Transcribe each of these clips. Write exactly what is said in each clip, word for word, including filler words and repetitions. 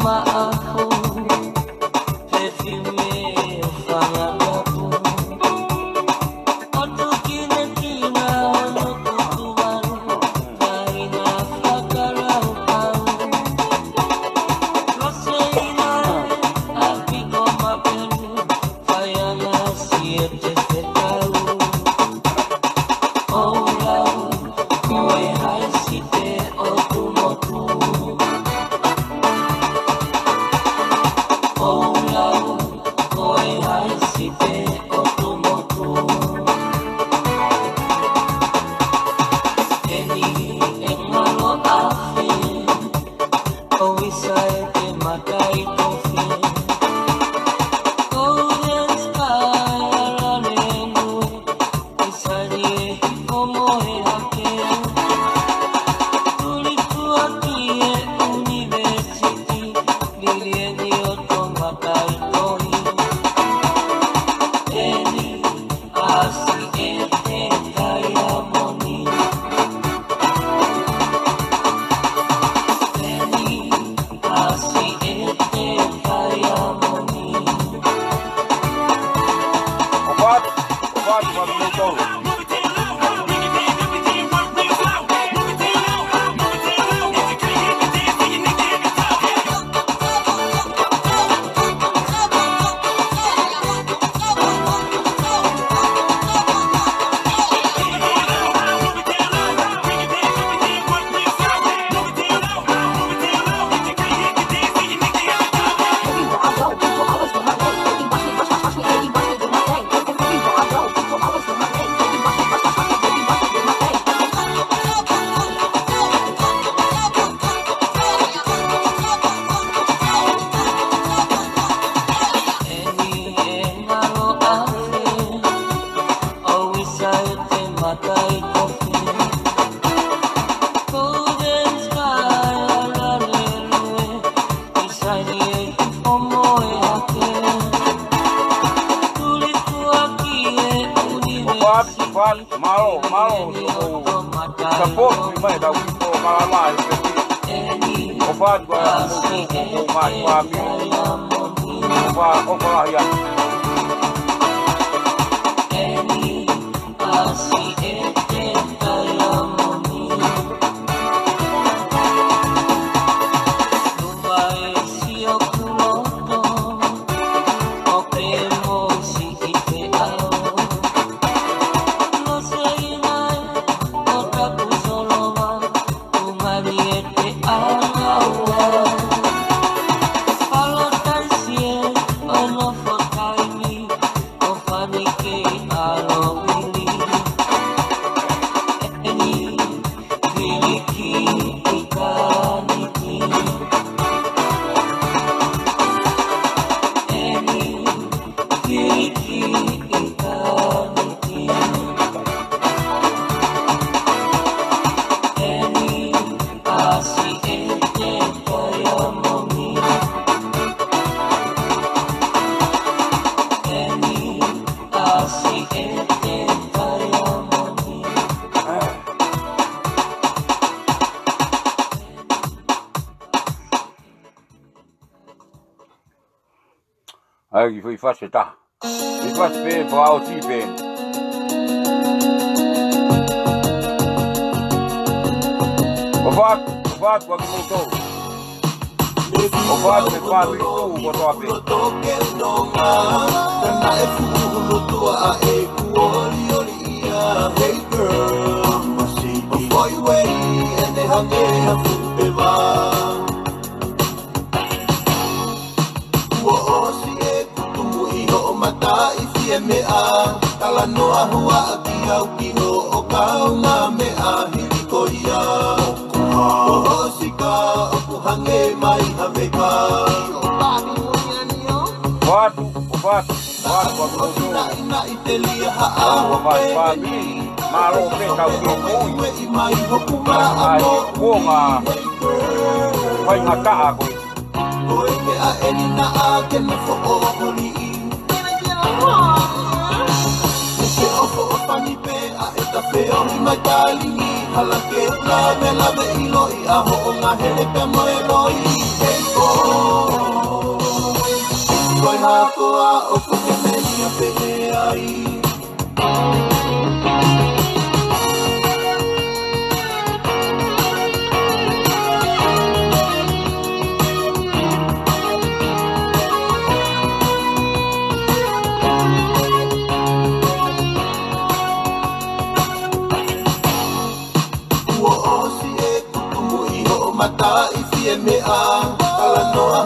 Maʻafu, pefime ʻo fanga tapu. ʻOtu kinekina ʻo tutumalu, taina fakalaupau. Loseina, ʻapi ko Mapelu, faiana siete fekau. ʻOu lau, ko e haisi pē ʻoku motu. ʻOu lau, ko e haisi pē ʻoku motu. Eni e ngalo afe, ʻo ʻisa e te makai kofi. Golden Sky, ala le nue, ʻisa ni e hiko mo e hake. Tuli tuaki e ʻunivēsiti, milieni ʻo tomakai kohi. Eni, ʻasi e te kaiamoni. Eni, ʻasi e te kaiamoni. ʻOfa atu, ʻofa atu, ʻofa atu, ʻofa atu. ʻOfa atu, ʻofa atu, mālō, mālō, ʻoku ou support mai ʻetau kiʻi polokalama ʻi he pēsi. ʻOfa atu ʻa e motuʻa, ʻoku ou ngaahi fāmili. ʻOfa, ʻofa lahi atu. ʻAi, kiʻi foʻi fasi ʻe taha. Kiʻi fasi pē, fakaʻosi pē. ʻOfa atu, ʻofa atu, ʻofa atu kimoutolu. ʻOfa atu, ʻofa atu, kotoa pē. Ua ʻosi e kutumu ʻi hoʻo mata ʻi fie meʻa. Talanoa hua ʻaki au ki hoʻo kaungāmeʻa hili ko ia. Kuo ʻosi ka ʻoku hangē mai ha veka. ʻOfa atu, ʻofa atu, ʻofa atu, ʻofa atu. Naʻinaʻi telia ha ʻaho pē. Mālō pē tau ki ui. Mai hoku maʻa ai, mo kuonga. Faingataʻa ko ē. Ko e meʻa eni naʻa ke nofo ʻo holi. Ke ʻofoʻofani pē ʻa e tafe ohi mai talingi. Hala ke u lavelave ʻiloʻi ʻa hoʻo ngahele pea mo e loi. Hei ko.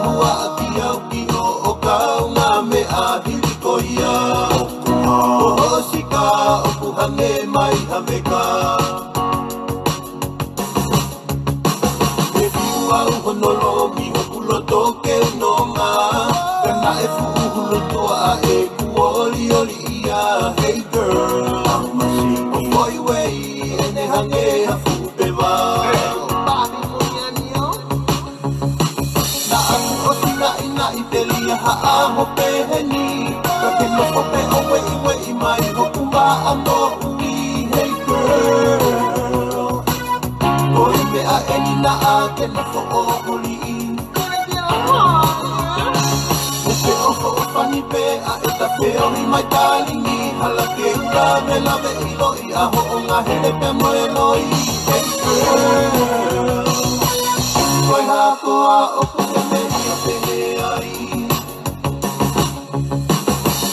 Ua ʻapi au ki hoʻo kaungāmeʻa hili ko ia. ʻOku hā. Ko hoʻo sika ʻoku hangē mai ha meka. Ke fiu au hono lomi hoku loto ke unonga. Ka naʻe fuʻu hulu tuaʻa ʻeku olioli ia, hey girl. ʻOku foʻi uei ʻene hangē ha fuʻu peva. Naʻa ku ʻosi naʻinaʻi telia ha ʻaho peheni. Ka ke nofo pē ʻo ueʻiueʻi mai hoku vaʻa moʻui, hey girl. Ko e meʻa eni naʻa ke nofo ʻo holi. Mo ke ʻohoʻofani pē ʻa e ta feohi mai talingi. Hala ke u lavelave ʻiloʻi ʻa hoʻo ngahele pea mo e loi. Hey girl. Ko e hā koā ʻoku ke meʻa pehē ai?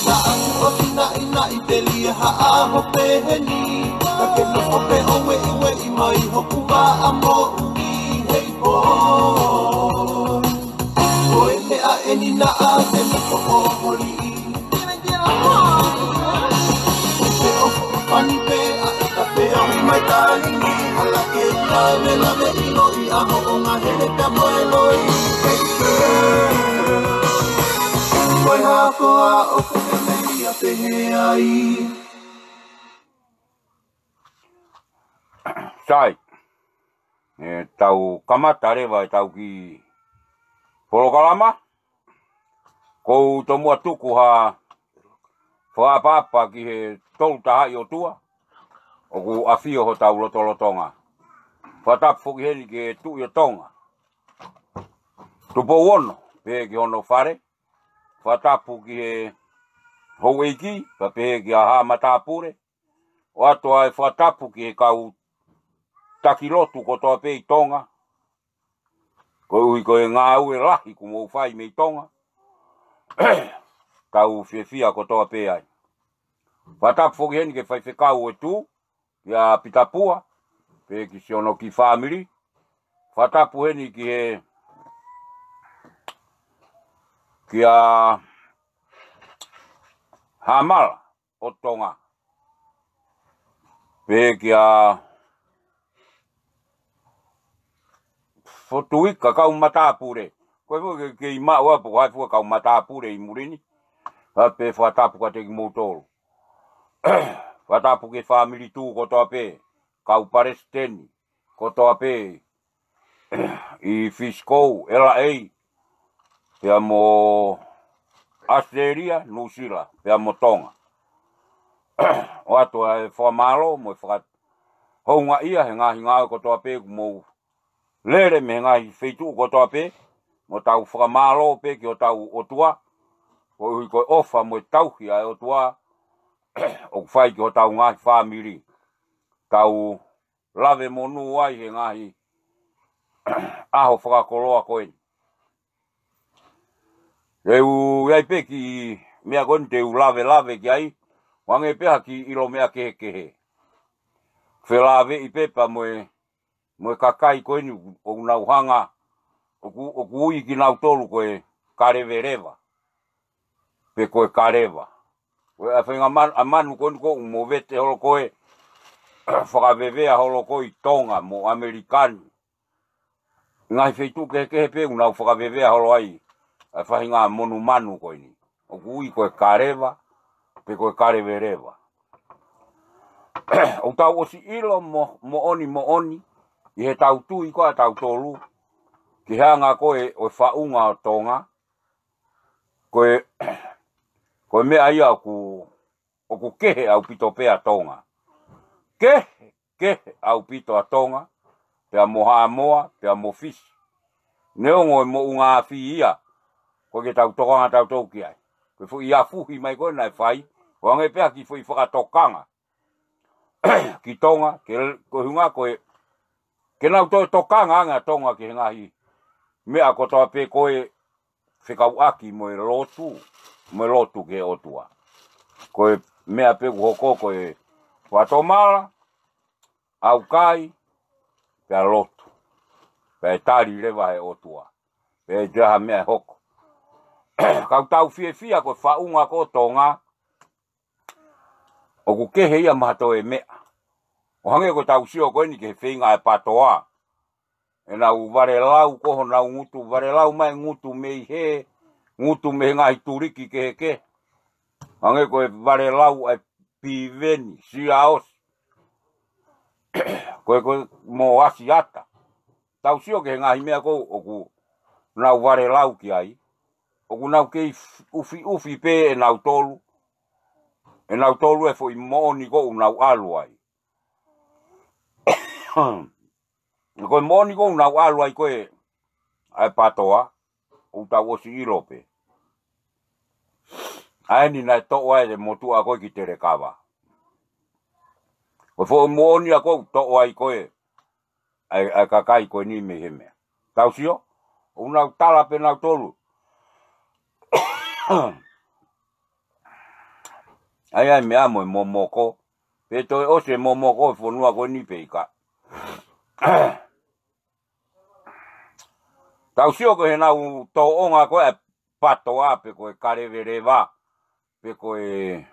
Naʻa ku ʻosi naʻinaʻi telia ha ʻaho peheni. Ka ke nofo pē ʻo ueʻiueʻi mai hoku vaʻa moʻui, hey boy. Ko e meʻa eni naʻa ke nofo ʻo holi. Ke ʻohoʻofani pē ʻa e ta feohi mai talingi. Hala ke u lavelave ʻiloʻi ʻa hoʻo ngahele pea mo e loi. Ko e hā koā ʻoku ke meʻa pehē ai? Sai, ʻe tau kamata leva ʻetau kiʻi polokalama. Ko u tomuʻa tuku ha fakaʻapaʻapa ki he Tolu Tahaʻi ʻOtua ʻoku ʻafio hotau lotolotonga. Fakatapu foki heni ki he Tuʻi ʻo Tonga, Tupou Ono, pehē ki hono fale. Fakatapu ki he houʻeiki, pea pehē kia Haʻa Matāpule. ʻOatu ʻa e fakatapu ki he kau taki lotu kotoa pē ʻi Tonga. Koeʻuhi ko e ngāue lahi kuo mou fai mei Tonga. Tau fiefia kotoa pē ai. Fakatapu foki heni ki he faifekau ʻo e tuʻi, kia Pita Pua, pehē ki siʻono kiʻi fāmili. Fakatapu heni ki he, kia Hamala ʻo Tonga. Pehē kia Fotuika, kau matāpule. Ko e fuʻu ke, ke i maʻu ʻapo, ko hai fuʻu kau matāpule ʻi muli ni. Ka pehē fakatapu kiate kimoutolu. Fakatapu ki he fāmili tuʻi kotoa pē. Kau palesiteni kotoa pē ʻi Fisikou, L A, pea mo ʻAositelēlia, Nuʻusila, pea mo Tonga. ʻOatu ʻa e fakamālō mo e fakahoungaʻia he ngaahi ngāue kotoa pē kuo mou lele mei he ngaahi feituʻu kotoa pē, mo tau fakamālō pē ki hotau ʻOtua, koeʻuhi ko e ʻofa mo e tauhi ʻa e ʻOtua ʻoku fai ki hotau ngaahi fāmili. Tau lave monū ai he ngaahi ʻaho fakakoloa ko eni. Te u ʻi ai pē kiʻi meʻa ko eni te u lavelave ki ai, ʻo hangē pē ha kiʻi ʻilo meʻa kehekehe. Felāveʻi pē pea mo e, mo e kakai ko eni ʻoku nau hanga, ʻoku, ʻoku ui kinautolu ko e kaleveleva, pe ko e kaleva. Ko e ʻa e faʻahinga man-, ʻa e manu ko eni ko ʻoku movete holo ko ē, fakavevea holo ko ē ʻi Tonga mo ʻAmelika ni. Ngaahi feituʻu kehekehe pē ʻoku nau fakavevea holo ai ʻa e faʻahinga monumanu ko eni. ʻOku ui ko e kaleva, pe ko e kaleveleva. ʻOku tau ʻosi ʻilo mo, moʻoni moʻoni, ʻi heʻetau tui ko ē ʻatautolu ki he anga ko ē ʻo e faʻunga ʻo Tonga, ko e, ko e meʻa ia ʻoku, ʻoku kehe ʻaupito pē ʻa Tonga. Kehe, kehe ʻaupito ʻa Tonga, pea mo Haʻamoa, pea mo Fisi. Neongo e moʻunga afi ia, ko e ke tau tokanga tautolu ki ai. Ko e foʻi afuhi mai ko ē naʻe fai, ʻo hangē pē ha kiʻi foʻi fakatokanga ki Tonga, ke, ko e ʻuhinga ko e, ke nau toe tokanga ange ʻa Tonga ki he ngaahi meʻa kotoa pē ko ē fekauʻaki mo e lotu, mo e lotu ki he ʻOtua. Ko e meʻa pē ʻoku hoko ko e fakatomala, ʻaukai, pea lotu. Pea ʻe tali leva he ʻOtua. pe ʻe ʻi ai ha meʻa ʻe hoko. Ka ʻoku tau fiefia ko e faʻunga ko Tonga, ʻoku kehe ia maha toe meʻa. ʻO hangē ko ʻetau sio ko eni ki he feinga ʻa e PATOA. ʻEnau valelau ko honau ngutu, valelau mai ngutu mei he, ngutu mei he ngaahi tuliki kehekehe. Hangē ko e valelau ʻa e Piveni, Siaosi. Ko e, ko e mo Asiata. Tau sio ki he ngaahi meʻa ko ē ʻoku nau valelau ki ai. ʻOku nau kei f-, ʻufiʻufi pē ʻe nautolu. ʻE nautolu e foʻi moʻoni ko ē ʻoku nau ʻalu ai. Ko e moʻoni ko ē ʻoku nau ʻalu ai ko ē ʻa e PATOA, ʻoku tau ʻosi ʻilo pē. ʻA eni naʻe toʻo ai e motuʻa ko ē ki Telekava. Ko e foʻi moʻoni ia ko ē ʻoku toʻo ai ko ē ʻa e, ʻa e kakai ko eni mei he meʻa. Tau sio, ʻoku nau tala pē nautolu. ʻAi ʻa e meʻa mo e momoko, pe toe ʻosi e momoko e fonua ko eni pe ʻikai. Tau sio ko ē heʻenau tōʻonga ko ē ʻa e PATOA pe ko e Kaleveleva, pe ko e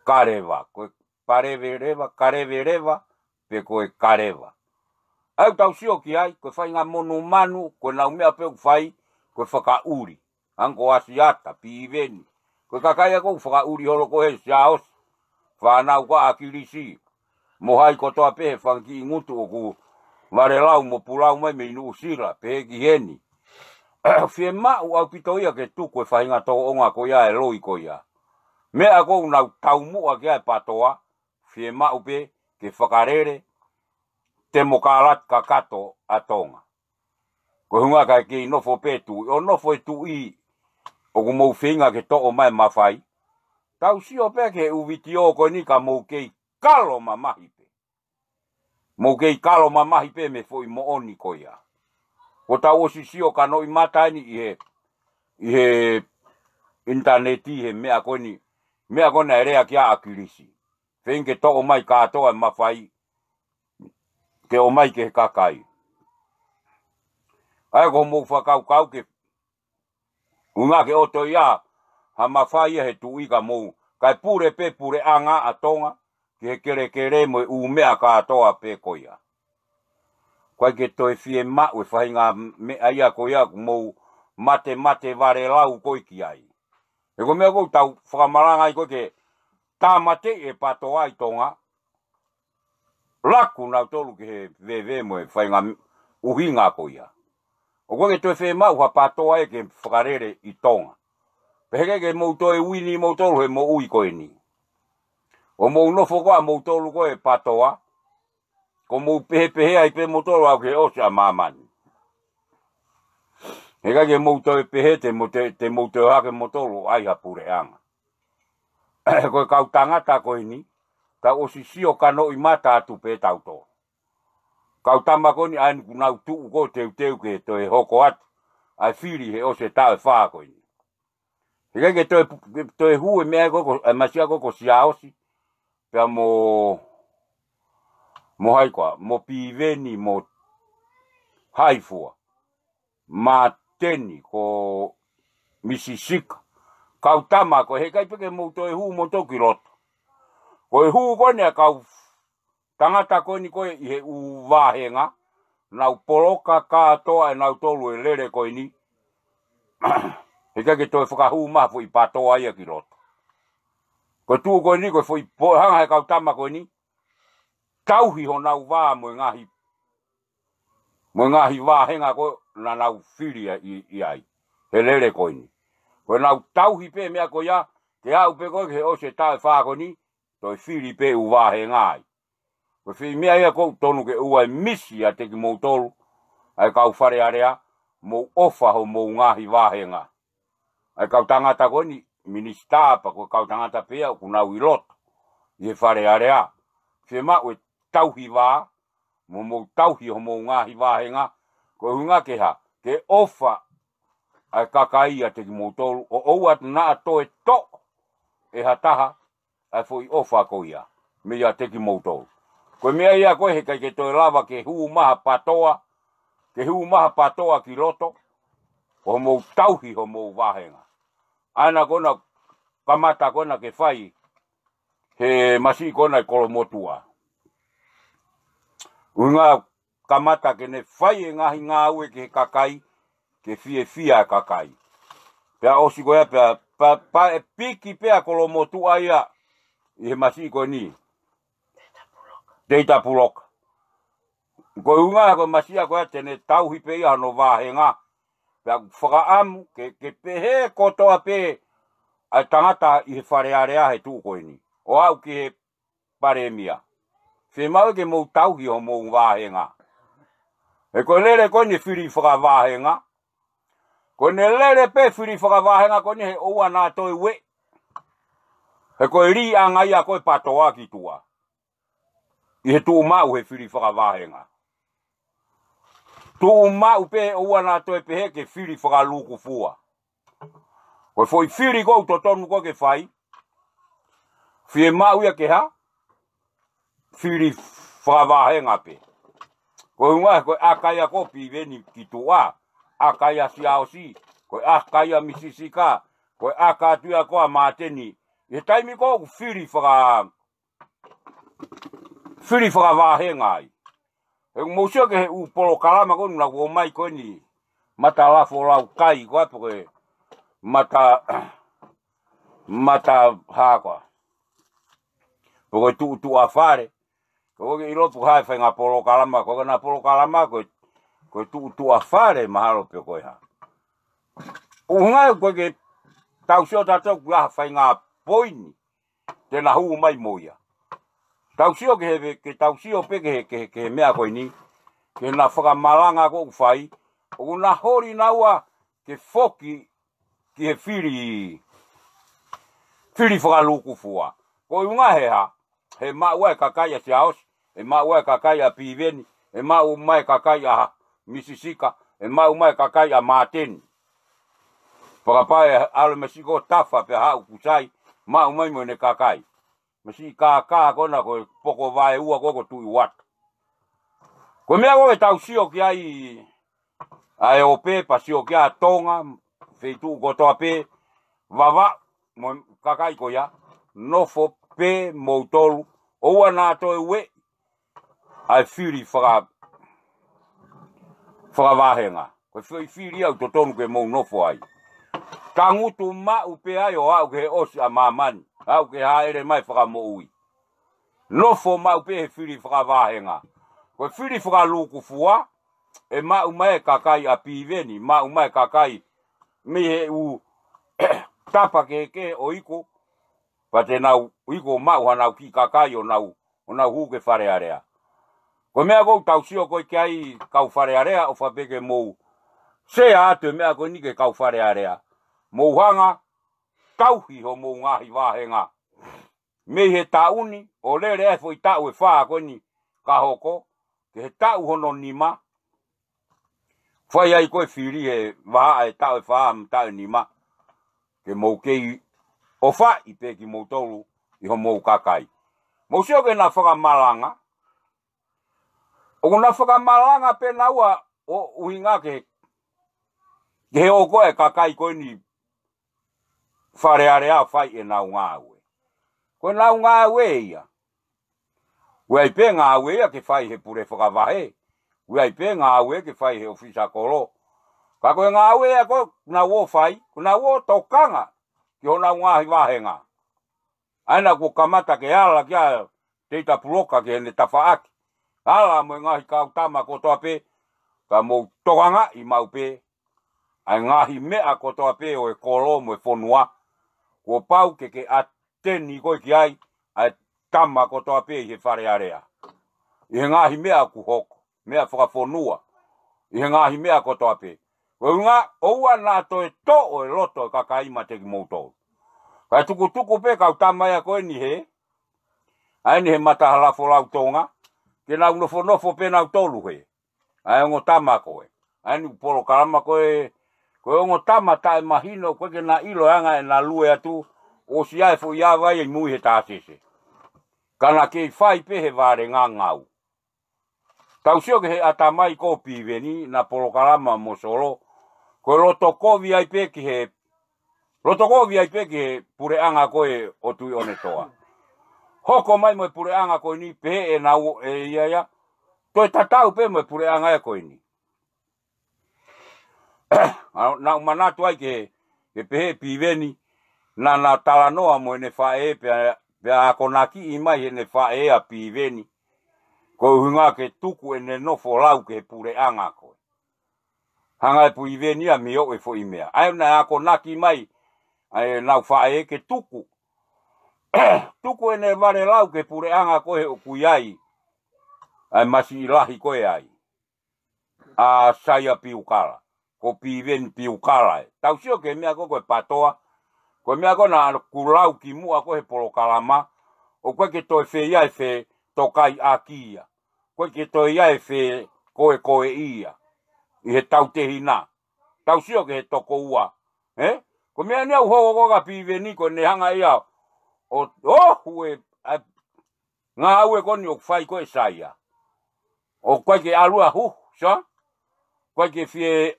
Kaleva, ko e Paleveleva, Kaleveleva, pe ko e Kaleva. ʻA ia ʻoku tau sio ki ai, ko e faʻahinga monumanu, ko ʻenau meʻa pē ʻoku fai, ko e fakaʻuli. Hangē ko Asiata, Piveni. Ko e kakai ia ko ē ʻoku fakaʻuli holo ko ē he Siaosi. Fānau ko ē ʻa ʻAkilisi. Mo hai kotoa pē he fanga kiʻi ngutu ʻoku valelau mo pulau mai mei Nuʻusila, pehē ki heni. Fiemaʻu ʻaupito ia ke tuku e faʻahinga tōʻonga ko ia e loi ko ia. Meʻa ko ē ʻoku nau taumuʻa ki ai e PATOA, fiemaʻu pē ke fakalele temokalati kakato ʻa Tonga. Ko e ʻuhinga ka e kei nofo pē tuʻi, ʻo nofo e tuʻi ʻoku mou feinga ke toʻo mai mafai. Tau sio pē ki he ʻū vitiō ko eni ka mou kei kalo mamahi pē. Mou kei kalo mamahi pē mei he foʻi moʻoni ko ia. Ko ʻetau ʻosi sio kanoʻi mata eni ʻi he, ʻi he ʻinitaneti he meʻa ko eni, meʻa ko eni ʻa e lea kia ʻAkilisi. Feinga ke toʻo mai kātoa e mafai, ke ʻomai ki he kakai. ʻA ia ko hoʻomou fakakaukau ke ʻuhinga ke ʻoto ia ha mafai ia he tuʻi ka mou, kae pule pē puleʻanga ʻa Tonga, ki he kelekele mo e ʻū meʻa kātoa pē ko ia. Ko e ʻikai ke toe fiemaʻu e faʻahinga meʻa ia ko ia ʻoku mou matemate valelau ko ē ki ai. He ko e meʻa ko ē ʻoku tau fakamalanga ai ko ē ke tāmateʻi e PATOA ʻi Tonga, laku nautolu ki he veve mo e faʻahinga ʻuhinga ko ia. ʻOku ʻikai ke toe fiemaʻu ha PATOA ia ke fakalele ʻi Tonga. Pehē ke mou toe uini moutolu he moʻui ko eni. ʻO mou nofo ko ē ʻa moutolu ko ē PATOA, ko mou pehepehē ai pē moutolu ʻaʻau ki he ʻosi ʻa māmani. He ʻikai ke mou toe pehē te mou te, te mou toe hake moutolu ʻai ha puleʻanga. Ko e kau tangata ko eni, tau ʻosi sio kanoʻi mata atu pē tautolu. Kau tama ko eni ʻa eni ʻoku nau tuʻu ko ē teuteu ke toe hoko atu ʻa e fili he ʻosi e taʻu ʻe fā ko eni. He ʻikai ke toe, ke toe hū e meʻa ko ē ko, e masiʻa ko ē ko Siaosi, pea mo, mo hai koā, mo Piveni, mo hai fua. Māteni, ko Misisika. Kau tama ko ē, he ʻikai pē ke mou toe hū moutolu ki loto. Ko e hū ko eni ʻa e kau tangata ko eni ko ē ʻi he ʻū vāhenga, nau poloka kātoa ʻe nautolu e lele ko eni. He ʻikai ke toe fakahū mai ha foʻi PATOA ia ki loto. Ko e tuʻu ko eni, ko e foʻi po-, hanga he kau tama ko eni, tauhi honau vā mo e ngaahi, mo e ngaahi vāhenga ko ē naʻa nau fili ʻi, ʻi ai. He lele ko eni. Ko ʻenau tauhi pē meʻa ko ia, ke aʻu pē ko ē ki he ʻosi e taʻu ʻe fā ko eni, toe fili pē ʻū vāhenga ai. Ko e foʻi meʻa ia ʻoku totonu ke ʻoua ʻe misi ʻiate kimoutolu, ʻa e kau Fale Alea, mou ʻofa homou ngaahi vāhenga. ʻA e kau tangata ko eni, minisitā pea ko e kau tangata pē ia ʻoku nau ʻi loto ʻi he Fale Alea. Fiemaʻu e tauhi vā, mo mou tauhi homou ngaahi vāhenga, ko e ʻuhinga ke hā, ke ʻofa ʻa e kakai ʻiate kimoutolu, ʻo ʻoua naʻa toe toʻo ʻe ha taha ʻa e foʻi ʻofa ko ia meiate kimoutolu. Ko e meʻa ia ko ē he ʻikai ke toe lava ke hū mai ha PATOA, ke hū mai ha pātoa ki loto, ko hoʻomou tauhi hoʻomou vāhenga. ʻA ena ko ena kamata ko ena ke fai he masiʻi ko ena ʻi Kolomotuʻa. ʻUhinga kamata ke ne fai e ngaahi ngāue ki he kakai, ke fiefia e kakai. Pea ʻosi ko ia pea, pea, pea ʻe piki pē ʻa Kolomotuʻa ia ʻi he masiʻi ko eni. Teita Puloka. Ko e ʻuhinga ko e masiʻi ko ia te ne tauhi pē ia hono vāhenga. Pea ʻoku fakaʻamu ke, ke pehē kotoa pē ʻa e tangata ʻi he Fale Alea he tuʻu ko eni. ʻO aʻu ki he Palēmia. Fiemaʻu ke mou tauhi hoʻomou vāhenga. He ko e lele ko eni fili fakavāhenga. Ko ʻene lele pē fili fakavāhenga ko eni he ʻoua naʻa toe ueʻi. He ko e līʻanga ia ko e pātoa ki tuʻa. ʻI he tuʻu maʻu he fili fakavāhenga. Tuʻu maʻu pē ʻoua naʻa toe pehē ke fili fakalūkufua. Ko e foʻi fili ʻoku totonu ko ē ke fai. Fiemaʻu ia ke hā? Fili fakavāhenga pē. Ko e ʻuhinga ko e ʻaka ia ko Piveni ki tuʻa. ʻAka ia Siaosi. Ko e ʻaka ia Misisika. Ko e ʻaka atu ia ko ā Māteni. ʻI he taimi ko ē ʻoku fili faka-, fili fakavāhenga ai. He ʻoku mou sio ki he ʻū polokalama ko ena ʻoku ʻomai ko eni. Mata Lafo Laukai ko ā pe ko e mata, mata hā ko ā. Pe ko e tuʻutuʻa fale. Ko e ʻilo pe ko e hā e faʻahinga polokalama, ko e ngaahi polokalama ko e, ko e tuʻutuʻa fale mahalo pe ko e hā. ʻUhinga ko ē ke tau sio tautolu ki ha faʻahinga poini te na hū mai mo ia. Tau sio ki he, ke tau sio pē ki he, ki he, ki he meʻa ko eni, ki heʻena fakamalanga ko ē ʻoku fai, ʻoku na holi naua ke foki ki he fili, fili fakalūkufua. Ko e ʻuhinga he hā, he maʻu ai e kakai ʻa Siaosi, he maʻu ai e kakai ʻa Piveni, he maʻu mai e kakai ʻa Misisika, he maʻu mai e kakai ʻa Māteni. Fakapā ʻe ʻalu masiʻi ko Tafa pea haʻu Kusai, maʻu mai mo ʻene kakai. Masiʻi kākā ko ena ko e poko vaeua ko ē ko Tuʻi Uata. Ko e meʻa ko ē ke tau sio ki ai ʻa e ʻope pea sio ki ai ʻa Tonga, feituʻu kotoa pē, Vavaʻu, mo e kakai ko ia, nofo pē moutolu, ʻoua naʻa toe ueʻi ʻa e fili faka-, fakavāhenga. Ko e foʻi fili ia ʻoku totonu ke mou nofo ai. Tangutu maʻu pē ai ʻo aʻu ki he ʻosi ʻa māmani, aʻu ki he hāʻele mai e Fakamoʻui. Nofo maʻu pē he fili fakavāhenga. Ko e fili fakalūkufua, ʻe maʻu mai e kakai ʻa Piveni, maʻu mai e kakai mei he ʻū tapa kehekehe ʻo iku, pea te nau iku ʻo maʻu hanau kiʻi kakai ʻo nau, ʻo nau hū ki Fale Alea. Ko e meʻa ʻoku tau sio ko ē ki ai kau Fale Alea, ʻofa pē ke mou sea atu e meʻa ko eni ki he kau Fale Alea. Mou hanga, tauhi hoʻomou ngaahi vāhenga. Mei he taʻu ni, ʻo lele ai e foʻi taʻu ʻe fā ko eni ka hoko, ki he taʻu hono nima, fai ai ko ē fili he vahaʻa e taʻu ʻe fā mo e taʻu ʻe nima, ke mou kei ʻofaʻi pē kimoutolu ʻi hoʻomou kakai. Mou sio ki heʻena fakamalanga, ʻoku na fakamalanga pē naua ʻo ʻuhinga ki he, ki he hoko e kakai ko eni Fale Alea ʻo fai ʻenau ngāue. Ko ʻenau ngāue ia. ʻOku ʻi ai pē ngāue ia ke fai he pule fakavahe. ʻOku ʻi ai pē ngāue ke fai he ʻōfisa kolo. Ka ko e ngāue ia ko ē ʻoku nau ō ʻo fai, ʻoku nau ō ʻo tokanga ki honau ngaahi vāhenga. ʻA ena kuo kamata ke ala ki ai Teita Puloka ki heʻene tafaʻaki. Ala mo e ngaahi kau tama kotoa pē, ka mou tokangaʻi maʻu pē ʻa e ngaahi meʻa kotoa pē ʻo e kolo mo e fonua. Kuo pau ke ke ʻateni koe ki ai, ʻa e tama kotoa pē ʻi he Fale Alea. ʻI he ngaahi meʻa ʻoku hoko, meʻa fakafonua, ʻi he ngaahi meʻa kotoa pē. Ko e ʻuhinga, ʻoua naʻa toe toʻo e loto e kakai mate kimoutolu. Kae tukutuku pē kau tama ia ko eni he, ʻa eni he Mata Lafo Lautonga, ke nau nofonofo pē nautolu he. ʻA e ongo tama ko ē. ʻA eni polokalama ko ē, ko e ongo tama taʻemahino, ʻoku ʻikai ke na ʻilo e anga ʻena lue atu, ʻosi ʻa e foʻi ava ia ʻi mui he tāsese. Ka na kei fai pē he vale ngangau. Tau sio ki he ʻatamai ko Piveni, naʻa polokalama mo Solo, ko e loto kovi ai pē ki he, loto kovi ai pē ki he puleʻanga ko ē ʻo Tuʻiʻonetoa. Hoko mai mo e puleʻanga ko eni pehē ʻe naua ʻe ia ia, toe tatau pē mo e puleʻanga ē ko eni. Naʻa, naʻa ku manatu ai ke, ke pehē Piveni, naʻa, naʻa talanoa mo ʻene faʻē pea, pea akonakiʻi mai heʻene faʻē ʻa Piveni. Ko e ʻuhinga ke tuku ʻene nofo lau ki he puleʻanga ko ē. Hanga ʻe Piveni ia mei ʻo e foʻi meʻa. ʻA ia naʻe akonaki mai, ʻa ʻenau faʻē ke tuku. Tuku ʻene vale lau ki he puleʻanga ko ē ʻoku ʻi ai ʻa e masiʻi lahi ko ē ai. ʻA Saia Piukala, ko Piveni Piukala ē. Tau sio ki he meʻa ko ē ko e patoa, ko e meʻa ko ē naʻa ku lau kimuʻa ko ē he polokalama, ʻoku ʻikai ke toe fie ʻi ai e fetokaiʻaki ia. ʻOku ʻikai ke toe ʻi ai e fekoekoeʻi ia ʻi he tautehina. Tau sio ki he tokoua, ē? Ko e meʻa ni ʻoku hoko ko ē kia Piveni ko ʻene hanga ia ʻo, ʻo, hue, ʻa e ngāue ko eni ʻoku fai ko ē ʻe Saia. ʻOku ʻikai ke ʻalu ʻo hū, sio? ʻOku ʻikai ke fie,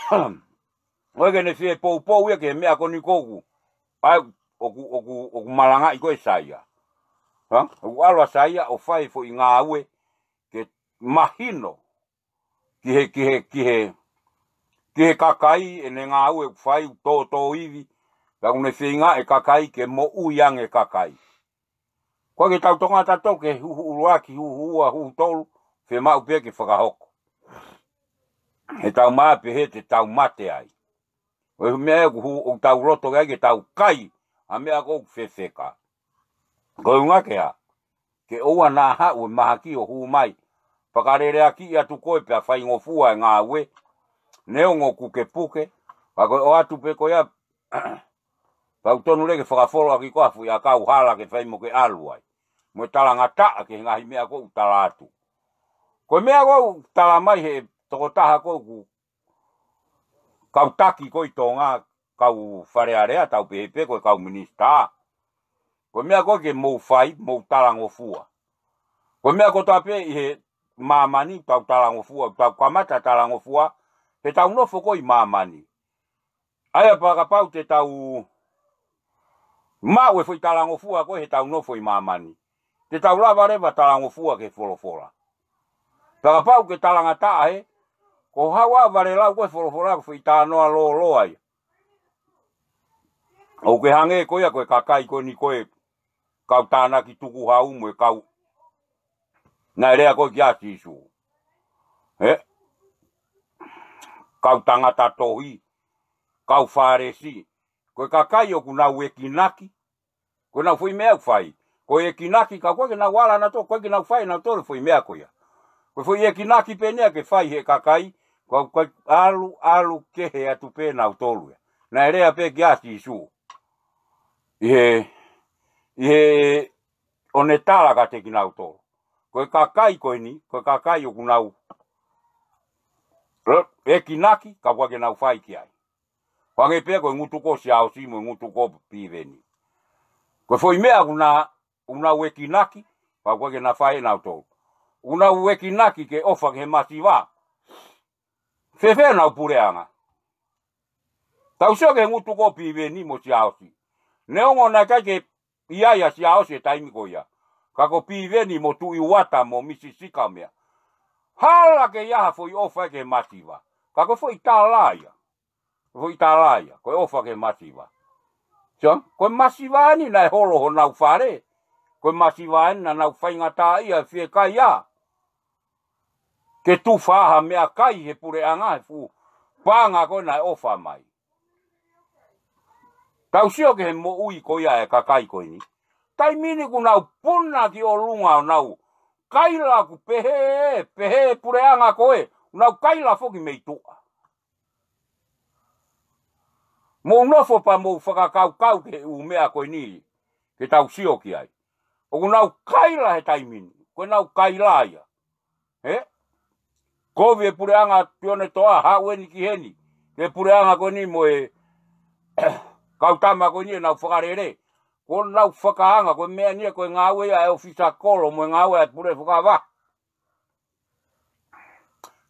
ʻoku ʻikai ke ne fie poupou ia ki he meʻa ko eni ko ē ʻoku, ʻa ē ʻoku, ʻoku, ʻoku malangaʻi ko ē ʻe Saia. Hā? ʻOku ʻalu ʻa Saia ʻo fai e foʻi ngāue ke mahino ki he, ki he, ki he, ki he kakai ʻene ngāue ʻoku fai, ʻoku tōtōivi, pea ʻoku ne feinga e kakai ke moʻui ange e kakai. ʻOku ʻikai ke tau tokanga tautolu ki he huhu ʻuluaki, huhu ua, huhu tolu, fiemaʻu pē ke fakahoko. He tau mā pehē te tau mate ai. ʻO e meʻa ʻoku hu-, ʻoku tau loto ki ai ke tau kai ʻa e meʻa ko ē ʻoku fefeka. Ko e ʻuhinga ke hā, ke ʻoua naʻa haʻu e mahaki ʻo hū mai. Fakaleleakiʻi atu koe pea faingofua e ngāue. Neongo ʻoku ke puke, ka ko e ʻoatu pē ko ia, pea ʻoku tonu leva ke fakafolo ʻaki koe ha foʻi ʻakau hala ke fai mo ke ʻalu ai. Mo e talangataʻa ki he ngaahi meʻa ko ē ʻoku tala atu. Ko e meʻa ko ē ʻoku tala mai he tokotaha ko ē ʻoku kau taki ko ē ʻi Tonga, kau Fale Alea, tau pehē pē ko e kau minisitā. Ko e meʻa ko ē ke mou fai, mou talangofua. Ko e meʻa kotoa pē ʻi he māmani, tau talangofua, tau kamata talangofua, he tau nofo ko ē ʻi māmani. ʻA ia pea kapau te tau maʻu e foʻi talangofua ko ē he tau nofo ʻi māmani, te tau lava leva talangofua ki he folofola. Pea kapau ke talangataʻa hē, ko e hā ʻa e vale lau ko ē he folofola ko e foʻi talanoa lōloa ia. ʻOku ke hangē ko ia ko e kakai ko eni ko e kau tānaki tukuhau mo e kau, naʻe lea ko ē kia Sīsū. Ē? Kau tangata tohi, kau Fālesi. Ko e kakai ʻoku nau ekinaki, ko ʻenau foʻi meʻa ʻoku fai. Ko e ekinaki ka ʻoku ʻikai ke nau ala nautolu, ʻoku ʻikai ke nau fai nautolu e foʻi meʻa ko ia. Ko e foʻi ekinaki pē eni ia ke fai he kakai, ko, ko e ʻalu, ʻalu kehe atu pē nautolu ia. Naʻe lea pē kia Sīsū ʻi he, ʻi heʻene tala kiate kinautolu. Ko e kakai ko eni, ko e kakai ʻoku nau ekinaki, ka ʻoku ʻikai ke nau fai ki ai. Hangē pē ko e ngutu ko Siaosi mo e ngutu ko Piveni. Ko e foʻi meʻa ʻoku na, ʻoku nau ekinaki, ka ʻoku ʻikai ke na fai ʻe nautolu. ʻOku nau ekinaki ke ʻofa ki he masiva. Fēfē ʻenau puleʻanga? Tau sio ki he ngutu ko Piveni mo Siaosi. Neongo naʻe ʻikai ke ʻi ai ʻa Siaosi he taimi ko ia, ka ko Piveni mo Tuʻiuata mo Misi Sika mo e meʻa. Hala ke ʻi ai ha foʻi ʻofa ki he masiva. Ka ko e foʻi tala ia. Ko e foʻi tala ia, ko e ʻofa ki he masiva. Sio, ko e masiva eni naʻe holo honau fale. Ko e masiva eni naʻa nau faingataʻaʻia ʻi he fiekaia ke tufa ha meʻakai he puleʻanga he fuʻu paʻanga ko ē naʻe ʻofa mai. Tau sio ki he moʻui ko ia e kakai ko eni. Taimi ni ʻoku nau puna ki ʻolunga ʻo nau kaila ʻoku pehē, pehē puleʻanga ko ē, ʻoku nau kaila foki mei tuʻa. Mou nofo pea mou fakakaukau ki he ʻū meʻa ko eni, ke tau sio ki ai. ʻOku nau kaila he taimi ni, ko ʻenau kaila ia. Ē? Kovi e puleʻanga Tuʻiʻonetoa, haʻu eni ki heni. Ki he puleʻanga ko eni mo e kau tama ko eni ʻenau fakalele. Ko ʻenau fakaanga, ko e meʻa ni ia ko e ngāue ia e ʻofisa kolo mo e ngāue ʻa e pule fakavahe.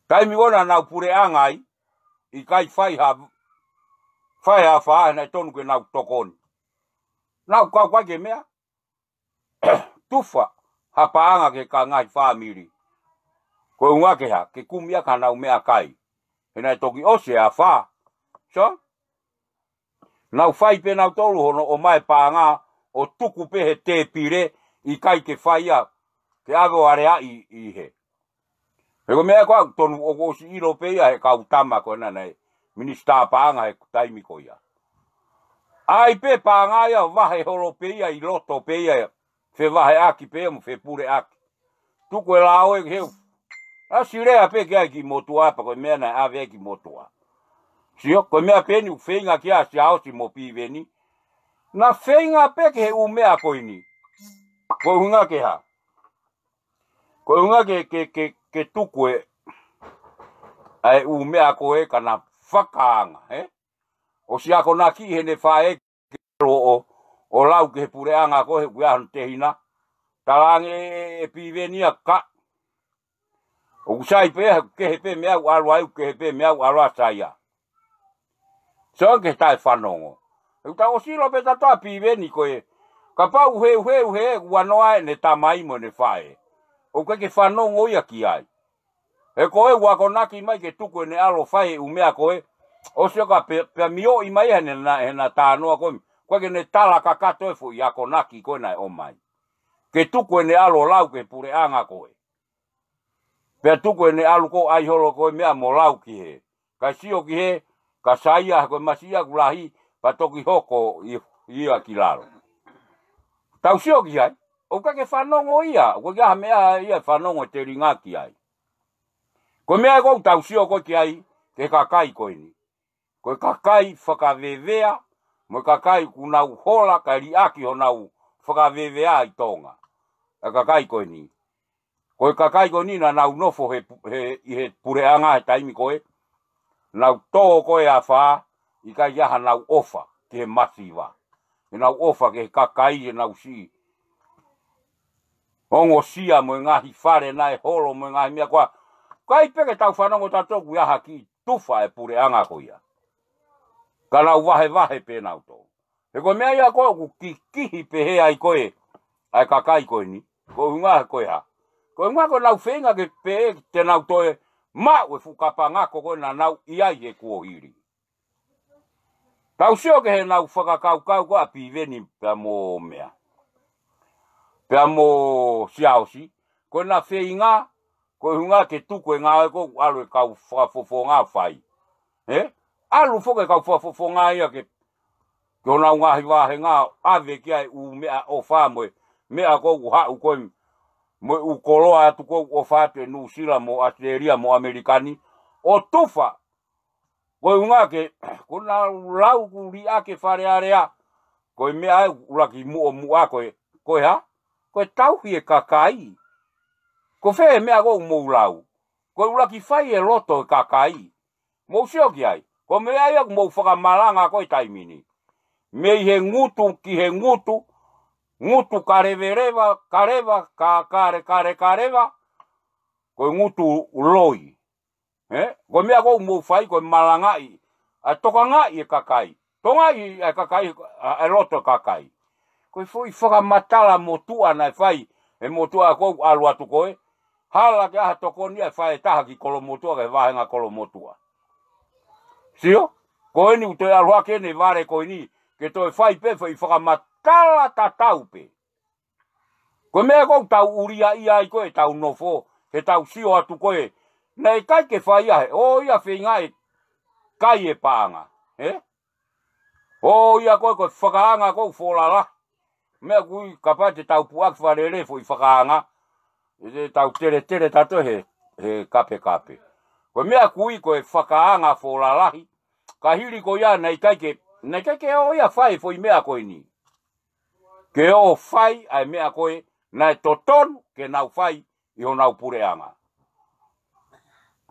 Taimi ko ē naʻa nau puleʻanga ai, ʻikai fai ha, fai ha afā, naʻe tonu ke nau tokoni. Nau kau ʻikai ke meʻa, tufa ha paʻanga ki he ngaahi fāmili. Ko e ʻuhinga ke hā, ke kumi ʻaki hanau meʻakai. He naʻe toki ʻosi e afā. So, nau fai pē nautolu hono ʻomai paʻanga ʻo tuku pē he tēpile, ʻikai ke fai ia, ke ʻave ʻo aleaʻi ʻi hē. He ko e meʻa ko ē ʻoku tonu ʻoku ʻosi ʻilo pē ia he kau tama ko ena naʻe minisitā paʻanga he taimi ko ia. ʻAi pē paʻanga ia, vahe holo pē ia ʻi loto pē ia, fevaheʻaki pē ia mo fepuleʻaki. Tuku e lao ē ki hē. ʻAsi lea pē ki ai ki motuʻa pea ko e meʻa naʻe ʻave ai ki motuʻa. Sio, ko e meʻa pē eni ʻoku feinga ki ai ʻa Siaosi mo Piveni. Naʻa feinga pē ki he ʻū meʻa ko eni. Ko e ʻuhinga ke hā. Ko e ʻuhinga ke, ke, ke, ke tuku e, ʻa e ʻū meʻa ko ē ka na fakaanga, ē? ʻOsi akonaki heʻene faʻē ke ʻalu ʻo, ʻo lau ki he puleʻanga ko ē he ʻoku ʻi ai hano tehina. Talaange ʻe, ʻe Piveni ia ka. ʻOku sai pē, kehe pē meʻa ʻoku ʻalu ai, kehe pē meʻa ʻoku ʻalu ʻa Saia. Sio ange ki he taʻefanongo. ʻOku tau ʻosi ʻilo pē tautolu ʻa Piveni ko ē. Kapau ʻoku he, ʻoku he, ʻoku he, ʻoku ʻanoa ʻene tamai mo ʻene faʻē. ʻOku ʻikai ke fanongo ia ki ai. He ko ē ʻoku akonaki mai ke tuku ʻene ʻalu ʻo fai e ʻū meʻa ko ē. ʻOsi ʻoka pē, pea mioʻi mai heʻene na, heʻena talanoa ko ē. ʻOku ʻikai ke ne tala kakato e foʻi akonaki ko ē naʻe ʻomai. Ke tuku ʻene ʻalu ʻo lau ki he puleʻanga ko ē. Pea tuku ʻene ʻalu ko ē ʻai holo ko ē meʻa mo lau ki hē. Kae sio ki hē, ka Saia ko e masiʻi ia ʻoku lahi, pea toki hoko ʻi, ʻi ia ki lalo. Tau sio ki ai, ʻoku ʻikai ke fanongo ia, ʻoku ʻikai ha meʻa ia fanongo telinga ki ai. Ko e meʻa ko ē ʻoku tau sio ko ē ki ai, ki he kakai ko eni. Ko e kakai fakavevea, mo e kakai ʻoku nau hola kae liʻaki honau fakavevea ʻi Tonga. ʻA e kakai ko eni. Ko e kakai ko eni naʻa nau nofo he, he, ʻi he puleʻanga he taimi ko ē. Nau tō ko ē afā, ʻikai ke ʻi ai hanau ʻofa ki he masiva. Ke nau ʻofa ki he kakai, ke nau siʻi ongosia mo e ngaahi fale naʻe holo mo e ngaahi meʻa ko ē. ʻIkai pē ke tau fanongo tautolu ʻoku ʻi ai ha kiʻi tufa e puleʻanga ko ia. Ka nau vahevahe pē nautolu. He ko e meʻa ia ko ē ʻoku kikihi pehē ai ko ē, ʻa e kakai ko eni, ko e ʻuhinga he ko e hā. Ko e ʻuhinga ko ē nau feinga ke pehē te nau toe maʻu e fuʻu kapanga ko ē naʻa nau ʻi ai he kuohili. Tau sio ki heʻenau fakakaukau ko ē ʻa Piveni pea mo meʻa. Pea mo Siaosi, ko ʻena feinga, ko e ʻuhinga ke tuku e ngāue ko ē ʻalu e kau fakafofonga fai. Ē? ʻAlu foki e kau fakafofonga ia ke, ke honau ngaahi vāhenga ʻave ki ai ʻū meʻaʻofa mo e, meʻa ko ē ʻoku haʻu ko ē, mo e ʻū koloa atu ko ē ʻoku ʻofa atu ʻe Nuʻusila mo ʻAositelēlia mo ʻAmelika ni, ʻo tufa, ko e ʻuhinga ke, ko ʻenau lau ʻoku liʻaki e Fale Alea, ko e meʻa ē ʻuluaki muʻomuʻa ko e, ko e hā? Ko e tauhi e kakai. Ko fē e meʻa ko ē ʻoku mou lau? Ko e ʻuluaki fai e loto e kakai. Mou sio ki ai. Ko e meʻa ia ʻoku mou fakamalanga ko ē taimi ni. Mei he ngutu ki he ngutu, ngutu kaleveleva, kaleva, ka, kale, kale, kaleva. Ko e ngutu loi. Ē? Ko e meʻa ko ē ʻoku mou fai, ko e malangaʻi, ʻa e tokangaʻi e kakai. Tokangaʻi ʻa e kakai, ʻa, ʻa e loto e kakai. Ko e foʻi fakamatala motuʻa naʻe fai, e motuʻa ko ē ʻoku ʻalu atu ko ē. Hala ke ʻai ha tokoni ʻa e faʻē ʻe taha ki Kolomotuʻa, ki he vāhenga Kolomotuʻa. Sio? Ko eni ʻoku toe ʻalu hake ʻene vale ko eni, ke toe fai pē foʻi fakamatala tatau pē. Ko e meʻa ko ē ʻoku tau ʻuliʻia ai ko ē ʻetau nofo, heʻetau sio atu ko ē. Naʻe ʻikai ke fai ia he, ʻo ia feinga e kai e paʻanga. Ē? ʻO ia ko ē ko e fakaanga ko ē ʻoku fōlala. Meʻa ʻoku ui kapau te tau puʻaki fakalele foʻi fakaanga. ʻE te tau teletele tautolu he, he kapekape. Ko e meʻa ʻoku ui ko e fakaanga fōlalahi. Ka hili ko ia naʻe ʻikai ke, naʻe ʻikai ke ʻo ia fai foʻi meʻa ko eni. Ke ō fai ʻa e meʻa ko ē, naʻe totonu ke nau fai ʻi honau puleʻanga.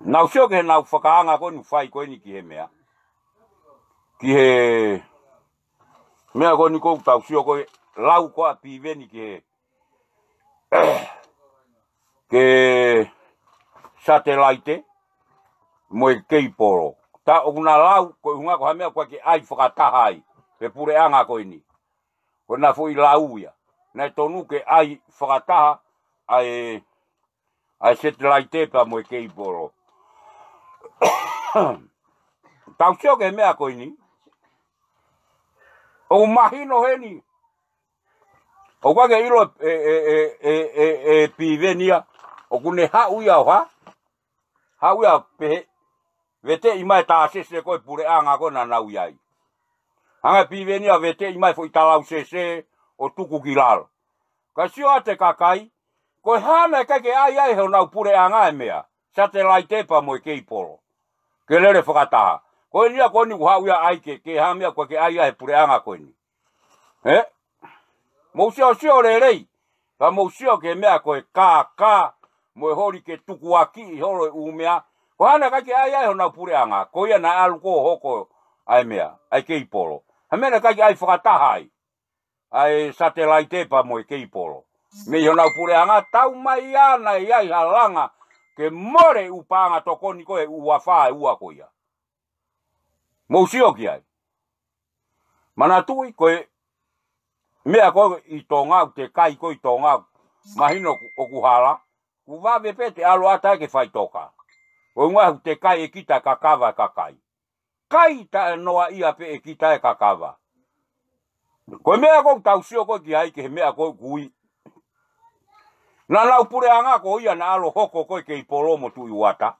Nau sio ki heʻenau fakaanga ko eni ʻoku fai ko eni ki he meʻa. Ki he meʻa ko eni ʻoku tau sio ko ē lau ko ē ʻa Piveni ki he, ki he satelaite. mo e Keipolo. Tā ʻoku na lau, ko e ʻuhinga ko ha meʻa ʻoku ʻikai ke ʻai fakataha ai, he puleʻanga ko eni. Ko ʻena foʻi lau ia. Naʻe tonu ke ʻai fakataha ʻa e, ʻa e satellite pea mo e Keipolo. Tau sio ki he meʻa ko eni. ʻOku mahino heni. ʻOku ʻikai ke ʻilo e, e, e Piveni ia. ʻOku ne haʻu ia ʻo hā. Haʻu ia pehē, veteʻi mai tā sese ko e puleʻanga ko ē naʻa nau ʻi ai. Hanga Piveni ia veteʻi mai foʻi talau sese ʻo tuku ki lalo. Ka sio atu e kakai, ko e hā naʻe ʻikai ke ʻai ai he honau puleʻanga e meʻa, satellite pea mo e Keipolo. Ke lele fakataha. Ko eni ia ko eni ʻoku haʻu ia ʻai ke, ke hā meʻa ʻoku ʻikai ke ʻai ai he puleʻanga ko eni. Ē? Mou sio, sio lelei. Ka mou sio ki he meʻa ko e kākā, mo e holi ke tukuakiʻi holo e ʻū meʻa. Ko e hā naʻe ʻikai ke ʻai ai honau puleʻanga, ko ia naʻe ʻalu ko ē ʻo hoko ʻa e meʻa, ʻa e Keipolo. Hā e meʻa naʻe ʻikai ke ʻai fakataha ai, ʻa e satellite pea mo e Keipolo. Mei honau puleʻanga, taumaiā naʻe ʻi ai ha langa, ke mole e ʻū paʻanga tokoni ko ē ʻe ua fā ʻe ua ko ia. Mou sio ki ai. Manatuʻi ko e meʻa ko ē ʻi Tonga, ʻoku te kai ko ē ʻi Tonga, mahino ʻoku, ʻoku hala, ʻoku vave pē te ʻalu atu ai ke faʻitoka. Ko e ʻuhinga ʻoku te kai ʻe kita e kakava e kakai. Kai taʻenoaʻia pē ʻe kita e kakava. Ko e meʻa ko ē ʻoku tau sio ko ē ki ai ki he meʻa ko ē ʻoku ui. Naʻa nau puleʻanga ko ia naʻe ʻalu ʻo hoko ko ē Keipolo mo Tuʻi Uata.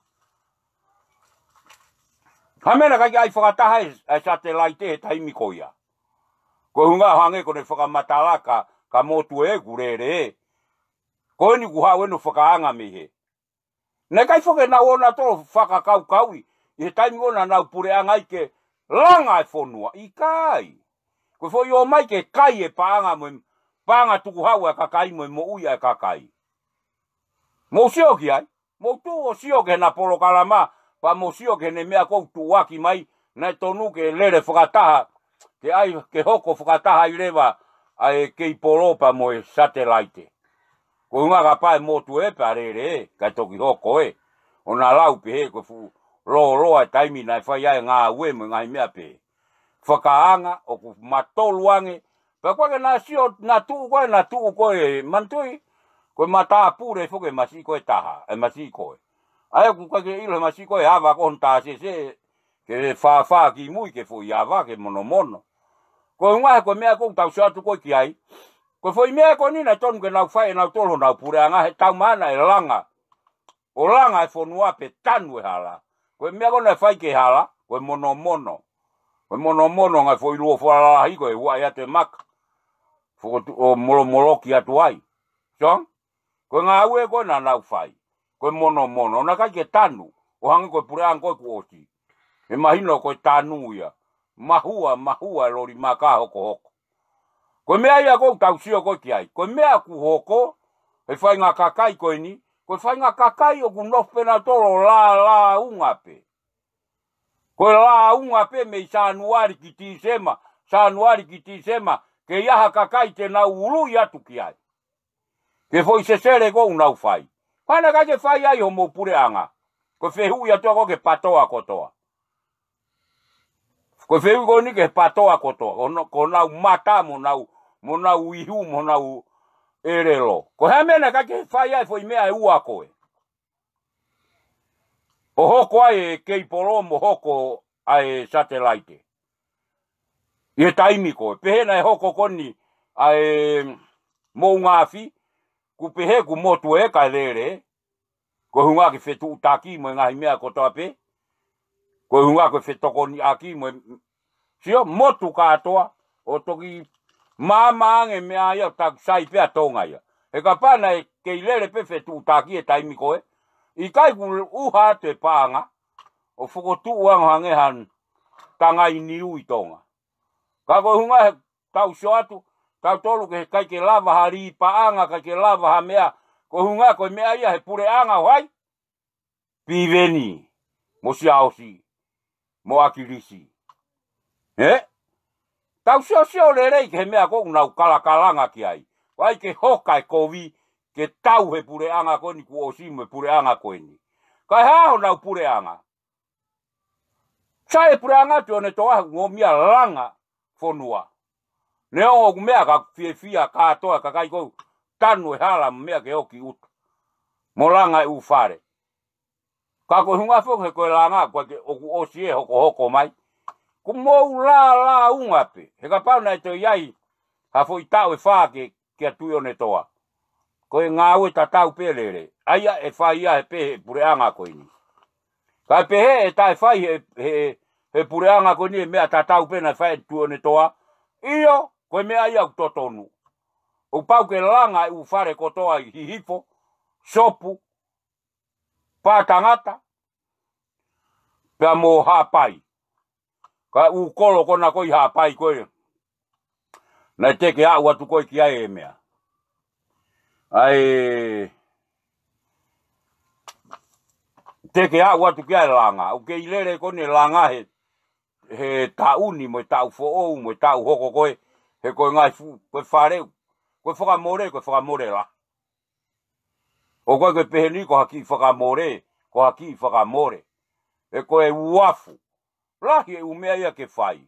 Hā e meʻa naʻe ʻikai ke ʻai fakataha e, e satellite he taimi ko ia. Ko e ʻuhinga hangē ko ʻene fakamatala ka, ka motu ē ʻoku lele ē. Ko eni ʻoku haʻu ʻene fakaanga mei hē. Naʻe ʻikai foki ke nau ō nautolu ʻo fakakaukauʻi, ʻi he taimi ko ē naʻa nau puleʻanga ai ke langa e fonua, ʻikai. Ko e foʻi ō mai ke kai e paʻanga mo e paʻanga tukuhau ʻa e kakai mo e moʻui ʻa e kakai. Mou sio ki ai, mou tuʻu ʻo sio ki heʻena polokalama, pea mou sio ki heʻene meʻa ʻoku tuʻuaki mai, naʻe tonu ke lele fakataha, ke ʻai, ke hoko fakataha ai leva ʻa e Keipolo pea mo e satellite. Ko e ʻuhinga kapau ʻe motu ē pea lele ē, kae toki hoko ē. ʻO na lau pehē ko e fuʻu lōloa e taimi naʻe fai ai e ngāue mo e ngaahi meʻa pehē. Fakaanga ʻoku matolu ange. Pea ko e ke na sio, na tuʻu ko ē, na tuʻu ko ē, manatuʻi. Ko e matāpule foki e masiʻi ko ē ʻe taha, e masiʻi ko ē. ʻA ia ʻoku ʻikai ke ʻilo he masiʻi ko ē ʻe ava ko hono tā sese, ke fāfā ki mui ke foʻi ava, ke monomono. Ko e ʻuhinga he ko e meʻa ʻoku tau sio atu ko ē ki ai. Ko e foʻi meʻa ko eni naʻe tonu ke nau fai ʻe nautolu honau puleʻanga he taumaiā naʻe langa. ʻO langa e fonua pea tanu e hala. Ko e meʻa ko ē naʻe fai ki he hala, ko e monomono. Ko e monomono ngaahi foʻi luo fualalahi ko ē ʻoku ʻai atu e maka. Fokotuʻu ʻo molomoloki atu ai. Song? Ko e ngāue ko ē naʻa nau fai. Ko e monomono. Naʻe ʻikai ke tanu. ʻO hangē ko e puleʻanga ko ē kuo ʻosi. ʻE mahino ko e tanu ia. Mahua, mahua e loli maka hokohoko. Ko e meʻa ia ʻoku tau sio ko ē ki ai. Ko e meʻa ʻoku hoko, he faʻahinga kakai ko eni, ko e faʻahinga kakai ʻoku nofo pē nautolu ʻo lālāunga pē. Ko e lāunga pē mei Sānuali ki Tīsema, Sānuali ki Tīsema, ke ʻi ai ha kakai te nau ului atu ki ai. Ke foʻi sesele ʻoku nau fai. Ko e hā naʻe ʻikai ke fai ai homou puleʻanga. Ko e fehuʻi atu ia ko ē ki he PATOA kotoa. Ko e fehuʻi ko eni ki he PATOA kotoa. Ko hono, ko honau mata mo honau, mo honau ihu mo honau ʻelelo. Ko e hā e meʻa naʻe ʻikai ke fai ai foʻi meʻa ʻe ua ko ē. ʻO hoko ai e Keipolo mo hoko ai e satellite. ʻI he taimi ko ē. Pehē naʻe hoko ko eni ʻa e Moʻungaafi, ʻoku pehē ʻoku motu ē kae lele. Ko e ʻuhinga ke fetuʻutaki mo e ngaahi meʻa kotoa pē. Ko e ʻuhinga ko e fetokoniʻaki mo e sio motu kātoa. ʻO toki maama ange meʻa ia ʻoku takusai pē ʻa Tonga ia. He kapau naʻe kei lele pē fetuʻutaki he taimi ko ē. ʻIkai ke ʻuha atu e paʻanga. ʻO fokotuʻu ange hangē ha tangai niu ʻi Tonga. Ka ko e ʻuhinga he tau sio atu, tautolu ke ʻikai ke lava ha lī paʻanga, ʻikai ke lava ha meʻa, ko e ʻuhinga ko e meʻa ia he puleʻanga ʻo hai? Piveni, mo Siaosi, mo ʻAkilisi. Ē? Tau siosio lelei ki he meʻa ʻoku nau kalakalanga ki ai. ʻOku ʻai ke hoka e kovi, ke tau he puleʻanga ko eni kuo ʻosi mo e puleʻanga ko eni. Kae hā honau puleʻanga? Sai e puleʻanga Tuʻi ʻOnetoa, ngomia langa fonua. Neongo ʻoku meʻa ka fiefia kātoa e kakai ʻoku tanu e hala mo meʻa ke ʻoki ʻuta. Mo langa e ʻū fale. Ka ko e hunga foki he ko e langa, ko e ke ʻoku ʻosi e hokohoko mai. Ko mou lālāunga pē. He kapau naʻe toe ʻi ai ha foʻi taʻu ʻe fā ke, kia Tuʻi ʻOnetoa. Ko e ngāue tatau pē lele. ʻA ia ʻe fai ia he pehē he puleʻanga ko eni. Ka pehē ʻe taʻe fai he, he, he puleʻanga ko eni e meʻa tatau pē naʻe fai ʻe Tuʻi ʻOnetoa. ʻIo, ko e meʻa ia ʻoku totonu. ʻOku pau ke langa e ʻū fale kotoa ʻi Hihifo, Sopu, Pātangata, pea mo Haʻapai. Ka ʻū kolo ko ena ko ē ʻi Haʻapai ko ē. Naʻe teʻeki aʻu atu ko ē ki ai e meʻa. ʻAi, teʻeki aʻu atu ki ai e langa. ʻOku kei lele ko eni e langa he, he taʻu ni, mo e taʻu foʻou, mo e taʻu hoko ko ē, he ko e ngaahi fu-, ko e fale, ko e fakamole, ko e fakamole lahi. ʻOku ʻikai ko e pehē ni ko ha kiʻi fakamole, ko ha kiʻi fakamole. He ko e uafu. Lahi e ʻū meʻa ia ke fai.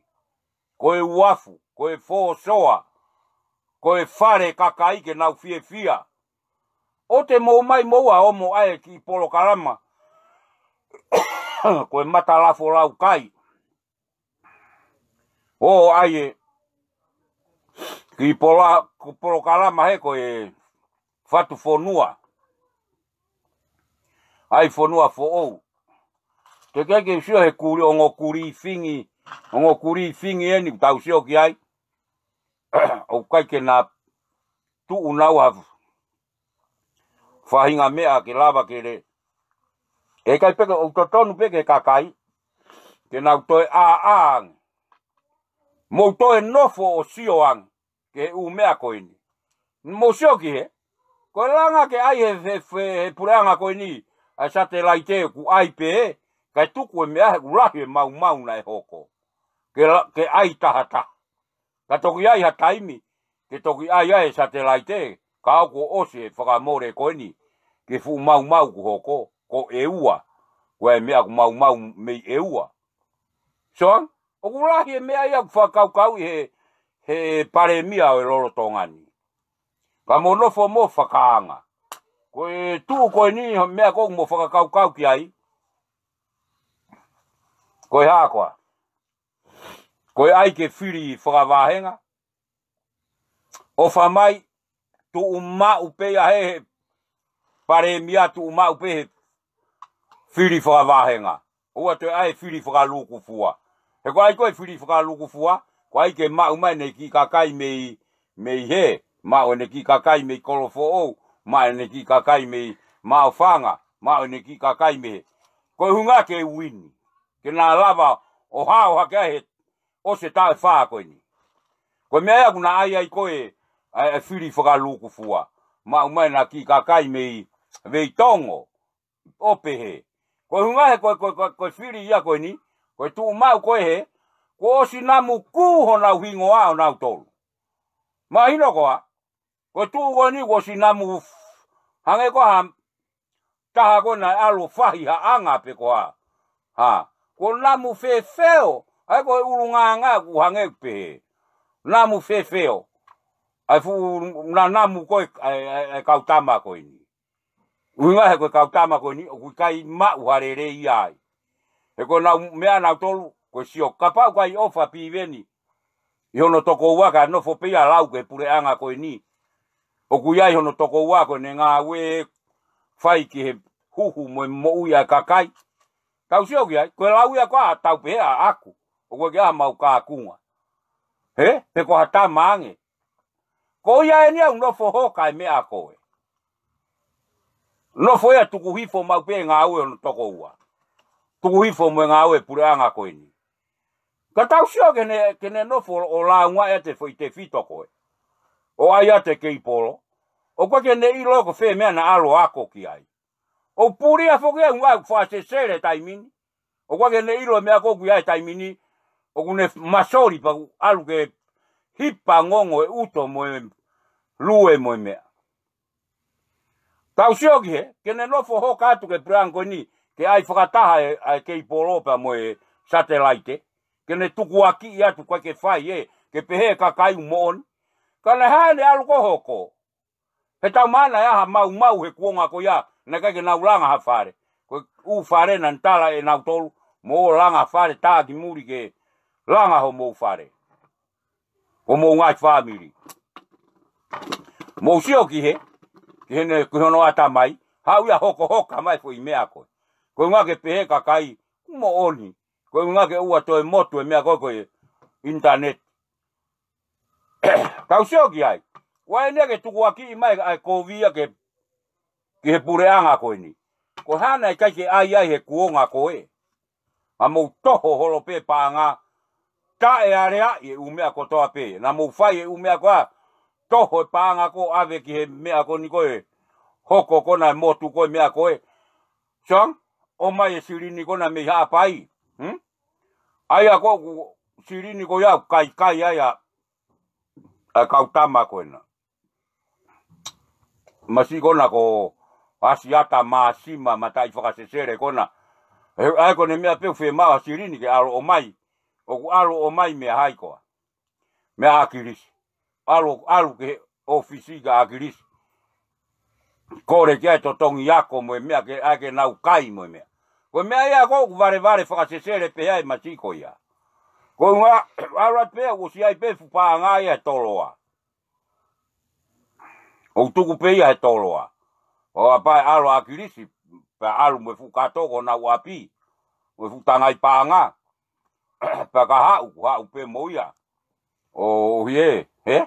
Ko e uafu, ko e fōsoa, ko e fale kakai ke nau fiefia. ʻOua te mou ʻomai moua ʻo mou ʻai e kiʻi polokalama. Ko e mata lafo laukai. ʻO ʻai e kiʻi pola-, ko polokalama he ko e fatu fonua. ʻAi fonua foʻou. Teʻeki ke sio he kuli, ongo kuli fingi, ongo kuli fingi eni, tau sio ki ai. ʻOku ʻikai ke na tuʻu naua faʻahinga meʻa ke lava ke le. ʻE ʻikai pē ke ʻoku totonu pē ke kakai. Ke nau toe ʻā, ʻā ange. Mou toe nofo ʻo sio ange. Ke ʻū meʻa ko eni. Mou sio ki he. Ko e langa ke ʻai he, he, he, he puleʻanga ko eni. ʻA e satelaite ʻoku ʻai pē. Kae tuku e meʻa he ʻoku lahi e maumau naʻe hoko. Ke la-, ke ʻai tahataha. Ka toki ʻi ai ha taimi, ke toki ʻai ai e satelaite, ka ʻoku ʻosi e fakamole ko eni, ke fuʻu maumau kuo hoko, ko ʻEua, ko e meʻa ʻoku maumau mei ʻEua. So, ʻoku lahi e meʻa ia ʻoku fakakaukauʻi he, he palēmia ʻo e lolotonga ni. Ka mou nofo mo fakaanga. Ko e tuʻu ko eni, meʻa ʻoku mou fakakaukau ki ai. Ko e hā koā. Ko e ʻai ke fili fakavāhenga. ʻOfa mai, tuʻu maʻu pē ia he, he palēmia tuʻu maʻu pē he fili fakavāhenga. ʻOua toe ʻai fili fakalukufua. He ko e ʻai ko e fili fakalukufua, ko e ʻai ke maʻu mai ʻene kiʻi kakai mei, mei he, maʻu ʻene kiʻi kakai mei Kolofoʻou, maʻu ʻene kiʻi kakai mei Maʻufanga, maʻu ʻene kiʻi kakai mei he. Ko e hunga ke uini. Ke na lava ʻo hao hake ai he ʻosi e taʻu ʻe fā ko eni. Ko e meʻa ia ʻoku na ʻai ai ko e, ʻa e, ʻa e fili fakalukufua. Maʻu mai ʻena kiʻi kakai mei Veitongo. ʻO pehē. Ko e hunga he ko e, ko e, ko e, ko e fili ia ko eni. Ko e tuʻu maʻu ko ē he. Kuo ʻosi namu kū honau hingoa ʻonautolu. Mahino koā. Ko e tuʻu ko eni kuo ʻosi namu f-, hangē ko ha taha ko ena ʻalu fahi ha anga pe ko ha. Ha, ko namu fefeo, ʻa e ko e ʻulungaanga ʻoku hangē pehē. Namu fefeo, ʻa e fuʻu na namu ko e, ʻa e, ʻa e, ʻa e kau tama ko eni. ʻUhinga he ko e kau tama ko eni, ʻoku ʻikai maʻu ha lelei ai. He ko ʻenau meʻa ʻanautolu, ko e sio kapau ʻikai ʻofa Piveni. ʻI hono tokoua ka nofo pē ia lau ke puleʻanga ko eni. ʻOku ʻi ai hono tokoua ko ʻene ngāue fai ki he huhu mo e moʻui ʻa e kakai. Tau sio ki ai, ko e lau ia ko ā tau pehē ʻaʻaku. ʻOku ʻikai ke ʻi ai ha mau kākunga. He, pe ko ha tama ange. Ko ia eni ʻoku nofo hoka e meʻa ko ē. Nofo ia tuku hifo maʻu pē ngāue hono tokoua. Tuku hifo mo e ngāue puleʻanga ko eni. Ka tau sio ke ne, ke ne nofo ʻo lāunga ʻe te foʻi tefito ko ē. ʻO ʻai ʻa e kei polo. ʻOku ʻikai ke ne ʻilo ko fē meʻa naʻa ʻalu ʻo ako ki ai. ʻOku pulia foki ʻa e ʻuhinga ʻoku fakasesele taimi ni. ʻOku ʻikai ke ne ʻilo e meʻa ko ē ʻoku ʻi ai taimi ni. ʻOku ne masoli pea ʻoku ʻalu ke hipa ngongo e ʻuto mo e lue mo e meʻa. Tau sio ki he, ke ne nofo hoka atu ke puleʻanga ko eni, ke ʻai fakataha e, ʻa e kei polo pea mo e satelaite, ke ne tukuakiʻi atu ʻoku ʻikai ke fai ē, ke pehē ʻe he kakai ʻoku moʻoni. Ka naʻe hā ʻene ʻalu ko ē ʻo hoko? He taumaiā naʻe ʻi ai ha maumau he kuonga ko ia, naʻe ʻikai ke nau langa ha fale. Ko e ʻū fale naʻe tala ʻe nautolu, mou langa ha fale tā ki muli ke langa homou fale. Ko homou ngaahi fāmili. Mou sio ki he, ki heʻene, ki hono ʻatamai, haʻu ia ʻo hokohoko mai foʻi meʻa ko ē. Ko e ʻuhinga ke pehē ʻe he kakai, ʻoku moʻoni. Ko e ʻuhinga ke ʻoua toe motu e meʻa ko ē ko e internet. Tau sio ki ai. Ko eni ia ke tukuakiʻi mai ʻa e kovi ia ke, ki he puleʻanga ko eni. Ko e hā naʻe ʻikai ke ʻai ai he kuonga ko ē? Naʻa mou toho holo pē paʻanga, taʻealeaʻi e ʻū meʻa kotoa pē. Naʻa mou fai e ʻū meʻa ko ē, toho e paʻanga ko ē ʻave ki he meʻa ko eni ko ē, hoko ko ena e motu ko ē meʻa ko ē. Song, ʻomai e silini ko ena mei Haʻapai. Hmm? ʻAi ʻa ko ē ʻoku silini ko ia ʻoku kaikai ai ʻa, ʻa e kau tama ko ena. Masiʻi ko ena ko Asiata Māsima Mataʻifakasesele ko ena. He ʻai ko ena meʻa pē ʻoku fiemaʻu ha silini ke ʻalu ʻomai. ʻOku ʻalu ʻomai meia hai koā? Meia ʻAkilisi. ʻAlu, ʻalu ki he ʻōfisi kia ʻAkilisi. Kole ki ai e totongi ako mo e meʻa ke, ʻai ke nau kai mo e meʻa. Ko e meʻa ia ko ē ʻoku valevale fakasesele pē ai masiʻi ko ia. Ko e ʻuhinga, ʻalu atu pē ʻoku ʻosi ʻai pē fuʻu paʻanga ia he toloa. ʻOku tuku pē ia he toloa. ʻO ʻapaʻi ʻalu ʻa ʻAkilisi, pea ʻalu mo e fuʻu kato ko honau ʻapi, mo e fuʻu tangai paʻanga. Pea ka haʻu, haʻu pē mo ia. ʻOhie, he?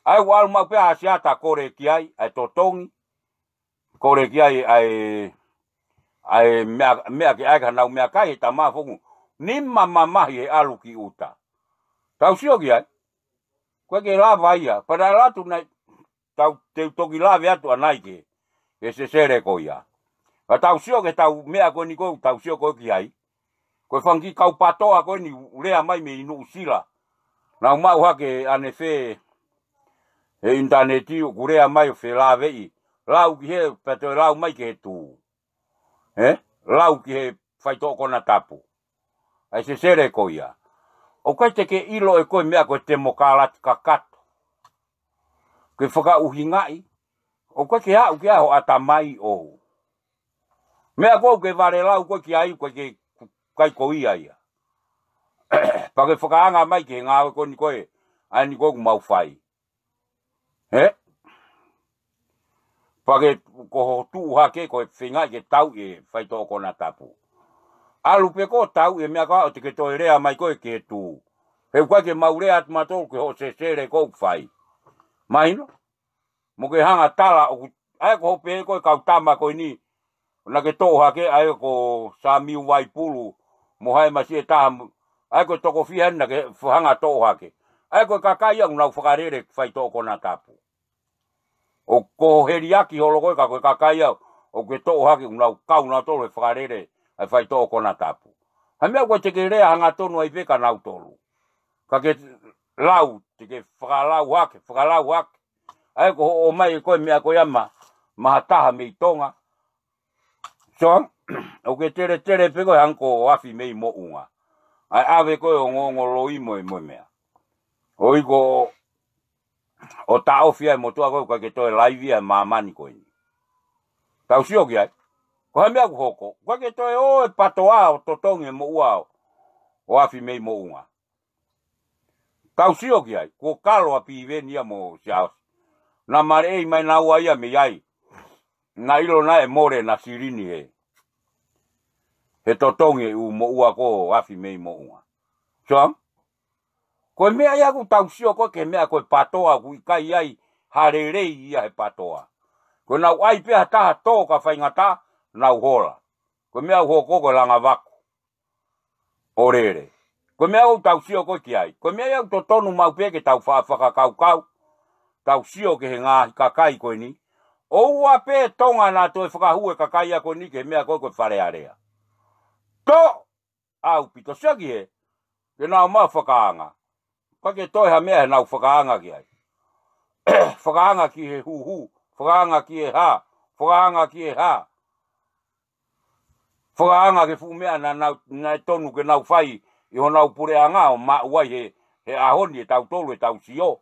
ʻAi ʻoku ʻalu maʻu pē ʻa Asiata kole ki ai, ʻa e totongi. Kole ki ai, ʻa e, ʻa e meʻa, meʻa ke ʻai ki hanau meʻakai he tama foki. Nima mamahi he ʻalu ki ʻuta. Tau sio ki ai. ʻOku ʻikai ke lava ia. Pea naʻe ʻalu atu naʻe tau, te u toki lave atu ʻanai ke, ke sesele ko ia. Ka tau sio ki heʻetau meʻa ko eni ko ē, tau sio ko ē ki ai. Ko e fanga kiʻi kau patoa ko eni ʻoku lea mai mei Nuʻusila. Naʻa nau maʻu hake ʻanefē he ʻinitaneti ʻoku lea mai ʻo felāveʻi. Lau ki he, pea toe lau mai ki he tū. He? Lau ki he faitoʻo konatapu. ʻA e sesele ko ia. ʻOku ʻikai te ke ʻilo ʻe koe meʻa ko e temokalati kakato. Ke fakaʻuhingaʻi. ʻOku ʻikai ke aʻu ki ai ho ʻatamai ʻo. Meʻa ko ē ʻoku ke valelau ko ē ki ai, ʻoku ʻikai ke, ʻikai ko ia ia. Pea ke fakaanga mai ki he ngāue ko eni ko ē, ʻa eni ko ē ʻoku mau fai. He? Pea ke ko hoʻo tuʻu hake ko e feingaʻi ke tauʻi e faitoʻo konatapu. ʻAlu pē ko ē tauʻi e meʻa ko ē ʻo te ke toe lea mai ko ē ki he tū. He ʻoku ʻikai ke mau lea atu mautolu ki hoʻo sesele ko ē ʻoku fai. Mahino? Mo ke hanga tala ʻoku, ʻa ia ko hoʻo pehē ko e kau tama ko eni, naʻa ke toʻo hake, ʻa ia ko Samiu Vaipulu, mo hai masiʻi ʻe taha mo, ʻa ia ko e toko fiha naʻa ke hanga toʻo hake. ʻA ia ko e kakai ia ʻoku nau fakalele faitoʻo konatapu. ʻOku heliaki holo ko ē ka ko e kakai ia ʻoku ke toʻo hake ʻoku nau kau nautolu he fakalele ʻa e faitoʻo konatapu. Ha meʻa ʻoku ʻikai te ke lea hangatonu ai pē kia nautolu. Ka ke lau, te ke fakalau hake, fakalau hake. ʻA ia ko hoʻo ʻomai ko ē meʻa ko ia ma, ma ha taha mei Tonga. So, ʻoku ke teletele pē ko e hangē ko Afi mei Moʻunga. ʻA e ʻave ko ē ʻo ongoongo loi mo e mo e meʻa. ʻOi ko ʻo taʻofi ai motuʻa ko ē ʻoku ʻikai ke toe laivi ʻa e māmani ko eni. Tau sio ki ai. Ko ha meʻa ʻoku hoko. ʻOku ʻikai ke toe ō e patoa ʻo totongi e moʻua ʻo, ʻo Afi mei Moʻunga. Tau sio ki ai, kuo kalo ʻa Piveni ia mo Siaosi. Naʻa maleʻei mai naua ia mei ai. Naʻa ʻilo naʻe mole ʻena silini he. He totongi e ʻū moʻua ko ē ʻo Afi mei Moʻunga. So, ko e meʻa ia ʻoku tau sio ko ē ki he meʻa ko e patoa ʻoku ʻikai ai ha lelei ia he patoa. Ko ʻenau ʻai pē ha taha tō ka faingataʻa, nau hola. Ko e meʻa ʻoku hoko ko e langa vaku ʻo lele. Ko e meʻa ʻoku tau sio ko ē ki ai. Ko e meʻa ia ʻoku totonu maʻu pē ke tau fa-, fakakaukau. Tau sio ki he ngaahi kakai ko eni. ʻOua pē Tonga naʻa toe fakahū e kakai ia ko eni ki he meʻa ko ē ko e Fale Alea. Tō ʻaupito sio ki he. Ke nau maʻu fakaanga. Pea ke toe ha meʻa he nau fakaanga ki ai. Fakaanga ki he huhu. Fakaanga ki he hā. Fakaanga ki he hā. fakaanga ki he fuʻu meʻa naʻa nau, naʻe tonu ke nau fai ʻi honau puleʻanga ʻo maʻu ai he, he ʻaho ni ʻe tautolu ʻetau sio.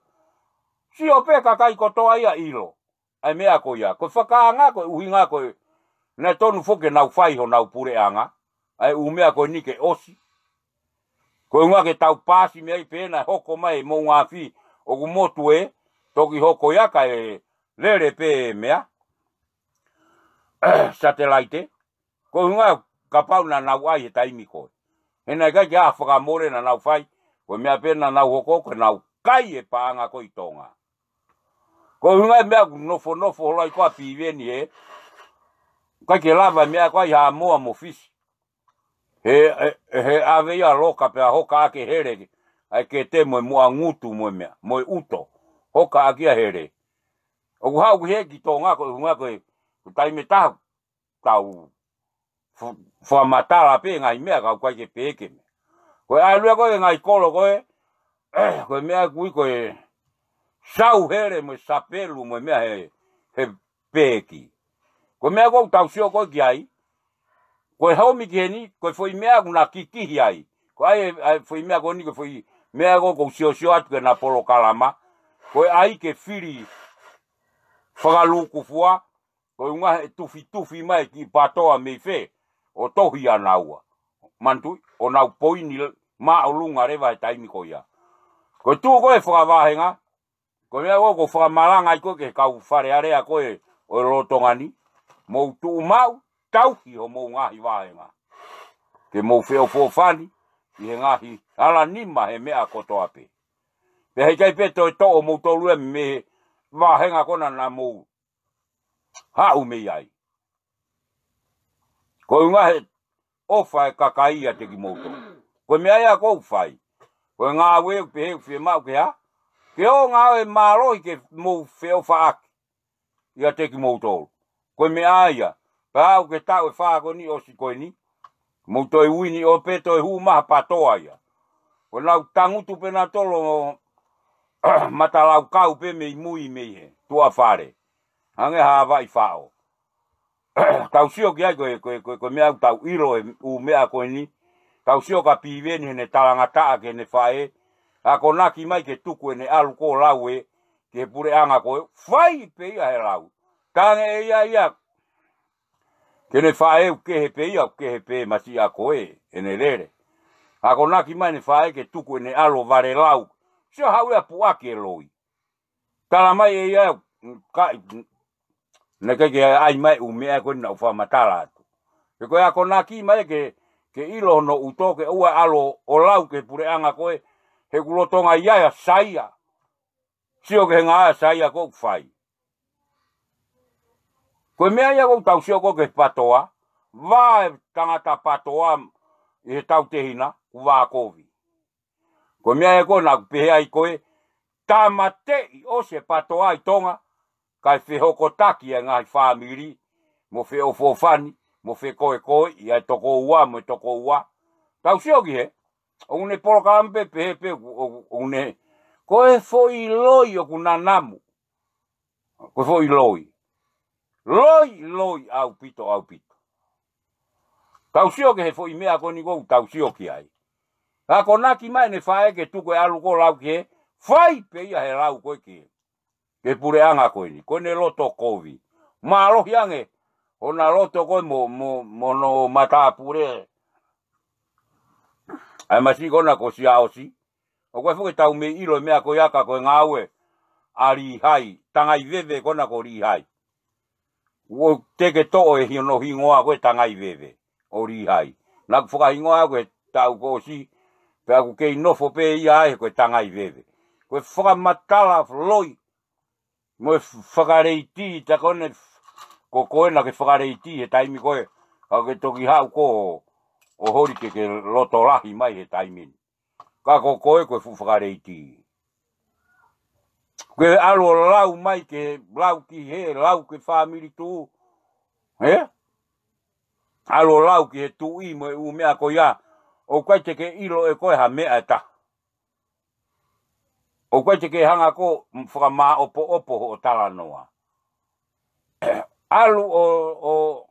Sio pē kakai kotoa ia ʻilo ʻa e meʻa ko ia. Ko e fakaanga ko e ʻuhinga ko e naʻe tonu foki ke nau fai honau puleʻanga ʻa e ʻū meʻa ko eni ke ʻosi. Ko e ʻuhinga ke tau paasi mei ai pē naʻe hoko mai e moʻunga afi ʻoku motu ē, toki hoko ia kae lele pē meʻa satelaite. Ko e ʻuhinga kapau naʻa nau ʻai he taimi ko ē. He naʻe ʻikai ke ʻi ai ha fakamole naʻa nau fai, ko e meʻa pē naʻa nau hoko ko ʻenau kai e paʻanga ko ē ʻi Tonga. Ko e ʻuhinga e meʻa ʻoku nofonofo holo ai ko ē ʻa Piveni ē. ʻIkai ke lava e meʻa ko ē ʻi Haʻamoa mo Fisi. He, he, he ʻave ia loka pea hoka ʻaki e hele, ʻa e kete mo e muʻa ngutu mo e meʻa, mo e ʻuto. Hoka ʻaki ia hele. ʻOku haʻu ki he ki Tonga ko e ʻuhinga ko e, ko e taimi ʻe taha, tau fu-, fakamatala pē ngaahi meʻa ka ʻoku ʻikai ke pehē ke meʻa. Ko e ʻalu ia ko e ngaahi kolo ko e, ko e meʻa ʻoku ui ko e sau hele mo e sapelu mo e meʻa he, he peki. Ko e meʻa ʻoku tau sio ko ē ki ai, ko e haomi ki heni, ko e foʻi meʻa ʻoku na kikihi ai. Ko e ʻai e, ʻa e foʻi meʻa ko eni, ko e foʻi meʻa ʻoku ou siosio atu ke na polokalama, ko e ʻai ke fili fakalūkufua, ko e ʻuhinga he tufitufi mai ki Patoa mei fē, ʻo tohi ʻa naua. Manatuʻi, ʻo nau poini māʻolunga leva he taimi ko ia. Ko e tuʻu ko ē fakavahenga, ko e meʻa ʻoku ou fakamalanga ai ko ē ki he kau Fale Alea ko ē ʻo e lolotonga ni, mou tuʻu maʻu, tauhi homou ngaahi vahenga. Ke mou feʻofoʻofani ʻi he ngaahi hala nima he meʻa kotoa pē. Pea heʻikai pē toe toʻo moutolu ia mei he vahenga ko ena naʻa mou haʻu mei ai. Ko e ʻuhinga he ʻofa e kakai ʻiate kimoutolu. Ko e meʻa ia ʻoku ou fai. Ko e ngāue ʻoku pehē ʻoku fiemaʻu ke hā? Ke ʻo ngāue mālohi ke mou feʻofaʻaki ʻiate kimoutolu. Ko e meʻa ia. Pea aʻu ki he taʻu ʻe fā ko eni ʻosi ko eni. Mou toe ui ni ʻo pē toe hū mai ha Patoa ia. Ko ʻenau tangutu pē nautolu ʻo matalaukau pē mei mui mei he tuʻa fale. Hangē ha Haʻapai faʻo. Tau sio ki ai ko e, ko e, ko e, ko e meʻa ʻoku tau ʻilo e ʻū meʻa ko eni. Tau sio kia Piveni heʻene talangataʻa ki heʻene faʻē. Akonaki mai ke tuku ʻene ʻalu ko ē ʻo lau ē ki he puleʻanga ko ē. Fai pē ia he lau. Talaange ʻe ia ia ke ne faʻē ʻoku kehe pē ia, ʻoku kehe pē masiʻi ako ē, ʻene lele. Akonaki mai ʻene faʻē ke tuku ʻene ʻalu ʻo vale lau. Sio haʻu ia puʻaki e loi. Tala mai ʻe ia, ka, naʻe ʻikai ke ʻai mai ʻū meʻa ko ē naʻa ku fakamatala atu. He ko e akonaki mai ke, ke ʻilo hono ʻuto ke ʻoua ʻe ʻalu ʻo lau ki he puleʻanga ko ē, he ʻoku lolotonga ʻi ai ʻa Saia. Sio ki he ngaahi ʻa Saia ʻoku fai. Ko e meʻa ia ʻoku tau sio ko ē ki he Patoa, vā e tangata Patoa ʻi he tautehina, ʻoku vā kovi. Ko e meʻa ia ko ē naʻa ku pehē ai ko ē, tāmateʻi ʻosi e Patoa ʻi Tonga, kae fehokotaki ʻa e ngaahi fāmili, mo feʻofoʻofani, mo fekoekoeʻi ʻa e tokoua, mo e tokoua. Tau sio ki he, ʻoku ne polokalama pē, pehē pē, ʻoku, ʻoku, ʻoku ne, ko e foʻi loi ʻoku nanamu. Ko e foʻi loi. Loi, loi, ʻaupito, ʻaupito. Tau sio ki he foʻi meʻa ko eni ʻoku tau sio ki ai. Akonaki mai ʻene faʻē ke tuku e ʻalu ko ē ʻo lau ki he, fai pē ia he lau ko ē ki he, ki he puleʻanga ko eni. Ko ʻene loto kovi. Mālohi ange, ʻo na loto ko ē mo, mo, mo hono matāpule. ʻA e masiʻi ko ena ko Siaosi. ʻOku ʻikai foki ke tau mei ʻilo e meʻa ko ia ka ko e ngāue ʻa Lihai, Tangaiveve ko ena ko Lihai. ʻOku teke toʻo e hono hingoa ko e Tangaiveve ʻo Lihai. Naʻa ku fakahingoa ko e taʻu kuo ʻosi, pea ʻoku kei nofo pē ia ai ko e Tangaiveve. Ko e fakamatala loi, mo e fakaleiti, ta ko ʻene, ko koe naʻa ke fakaleiti he taimi ko ē, ka ke toki haʻu ko ē ʻo holi ke ke loto lahi mai he taimi ni. Ka ko koe ko e fuʻu fakaleiti. Ke ʻalu ʻo lau mai ke lau ki he, lau ki he fāmili tuʻu. He? ʻAlu ʻo lau ki he tuʻi mo e ʻū meʻa ko ia. ʻOku ʻikai te ke ʻilo ʻe koe ha meʻa ʻe taha. ʻOku ʻikai te ke hanga ko ē ʻo fakamāʻopoʻopo hoʻo talanoa. ʻAlu ʻo, ʻo,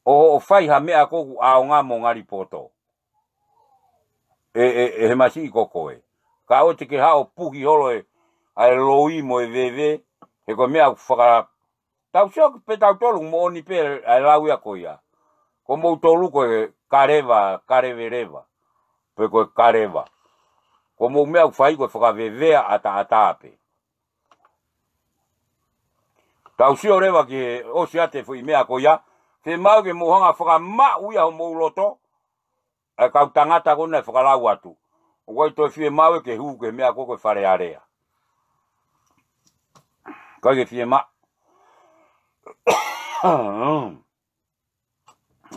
ʻo, ʻo fai ha meʻa ʻoku ʻaonga mo ngali poto. ʻE, ʻe, ʻe he masiʻi ko koe. Ka ʻoua te ke haʻu ʻo puhi holo e, ʻa e loi mo e veve, he ko e meʻa ʻoku faka-, tau sio pē tautolu moʻoni pē ʻa e lau ia ko ia. Ko moutolu ko e kaleva, kaleveleva. Pe ko e kaleva. Ko mou meʻa ʻoku fai ko e fakavevea ʻataʻatā pē. Tau sio leva ki he ʻosi atu e foʻi meʻa ko ia, ke mau ke mou hanga fakamaʻu ia homou loto, ʻa e kau tangata ko ena ʻe fakalau atu. ʻOku ʻikai toe fiemaʻu ke hū ki he meʻa ko ē ko e Fale Alea. ʻIkai ke fiemaʻu.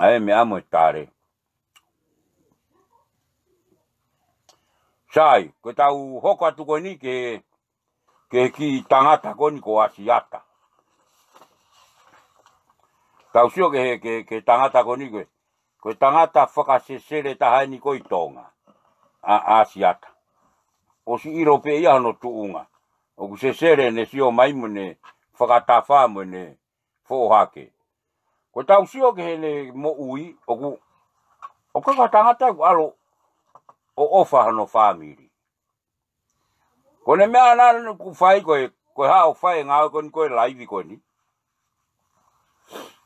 ʻA e meʻa mo e tale. Sai, ko e tau hoko atu ko eni ke, ke kiʻi tangata ko eni ko Asiata. Tau sio ke he, ke, ke tangata ko eni ko e, ko e tangata fakasesele taha eni ko ē ʻi Tonga. ʻA, ʻa Asiata. ʻOsi ʻilo pē ia hono tuʻunga. ʻOku sesele ʻene sio mai mo ʻene fakatafa mo ʻene foʻohake. Ko e tau sio ki heʻene moʻui, ʻoku, ʻoku ʻikai ko ha tangata ʻoku ʻalu ʻo ʻofa hono fāmili. Ko ʻene meʻa naʻa ku fai ko e, ko e haʻu ʻo fai e ngāue ko eni ko e laivi ko eni.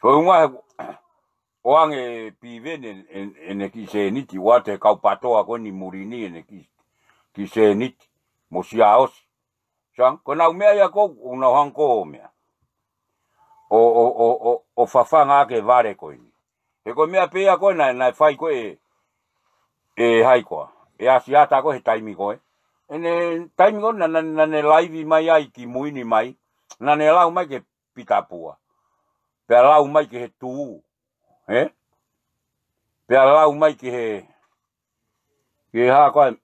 Ko e ʻuhinga he, ʻoange Piveni ʻene, ʻene, ʻene kiʻi sēniti, ʻoatu he kau PATOA ko eni muli ni ʻene kiʻi, kiʻi sēniti, mo Siaosi. Sang, ko ʻenau meʻa ia ko ē, ʻoku nau hanga ko ē ʻo meʻa. ʻO, ʻo, ʻo, ʻo, ʻo fafanga ʻaki e vale ko eni. He ko e meʻa pē ia ko ē naʻe, naʻe fai ko ē ʻe, ʻe hai koā. ʻE Asiata ko ē he taimi ko ē. ʻEne taimi ko ē naʻa, naʻa, naʻa ne laivi mai ai ki mui ni mai. Naʻa ne lau mai ki he Pitapua. Pea lau mai ki he Tū. He? Pea lau mai ki he, ki he hā ko ē.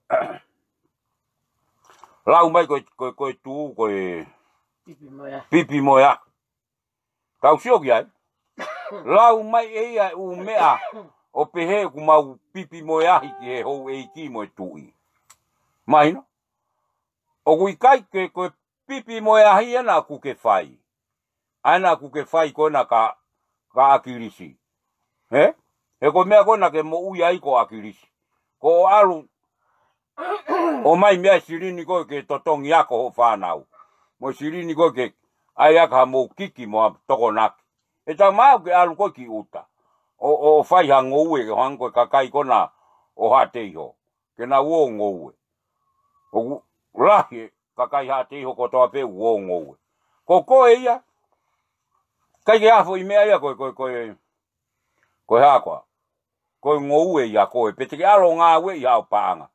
Lau mai ko e, ko e, ko e Tū, ko e Pipi mo e Ahi. Pipi mo e Ahi. Tau sio ki ai. Lau mai ʻe ia e ʻū meʻa ʻo pehē ʻoku mau pipi mo e ahi ki he houʻeiki mo e tuʻi. Mahino? ʻOku ʻikai ke ko e pipi mo e ahi ena ʻoku ke fai. ʻA ena ʻoku ke fai ko ena ka, ka ʻAkilisi. He? He ko e meʻa ko ena ke moʻui ai ko ʻAkilisi. Ko ʻalu ʻomai meʻa e silini ko ē ke totongi ako hoʻo fānau. Mo e silini ko ē ke ʻai ʻaki ha mou kiki mo ha tokonaki. ʻE tau maʻu ke ʻalu ko ē ki ʻuta. ʻO, ʻo fai ha ngoue ke hanga ko e kakai ko ena ʻo Haʻateiho. Ke nau ō ngoue. ʻOku lahi e kakai Haʻateiho kotoa pē ʻoku ō ngoue. Ko koe ia, ʻikai ke ʻi ai ha foʻi meʻa ia ko e, ko e, ko e, ko e hā koā. Ko e ngoue ia ko ē, pe te ke ʻalu ʻo ngāueʻi haʻo paʻanga.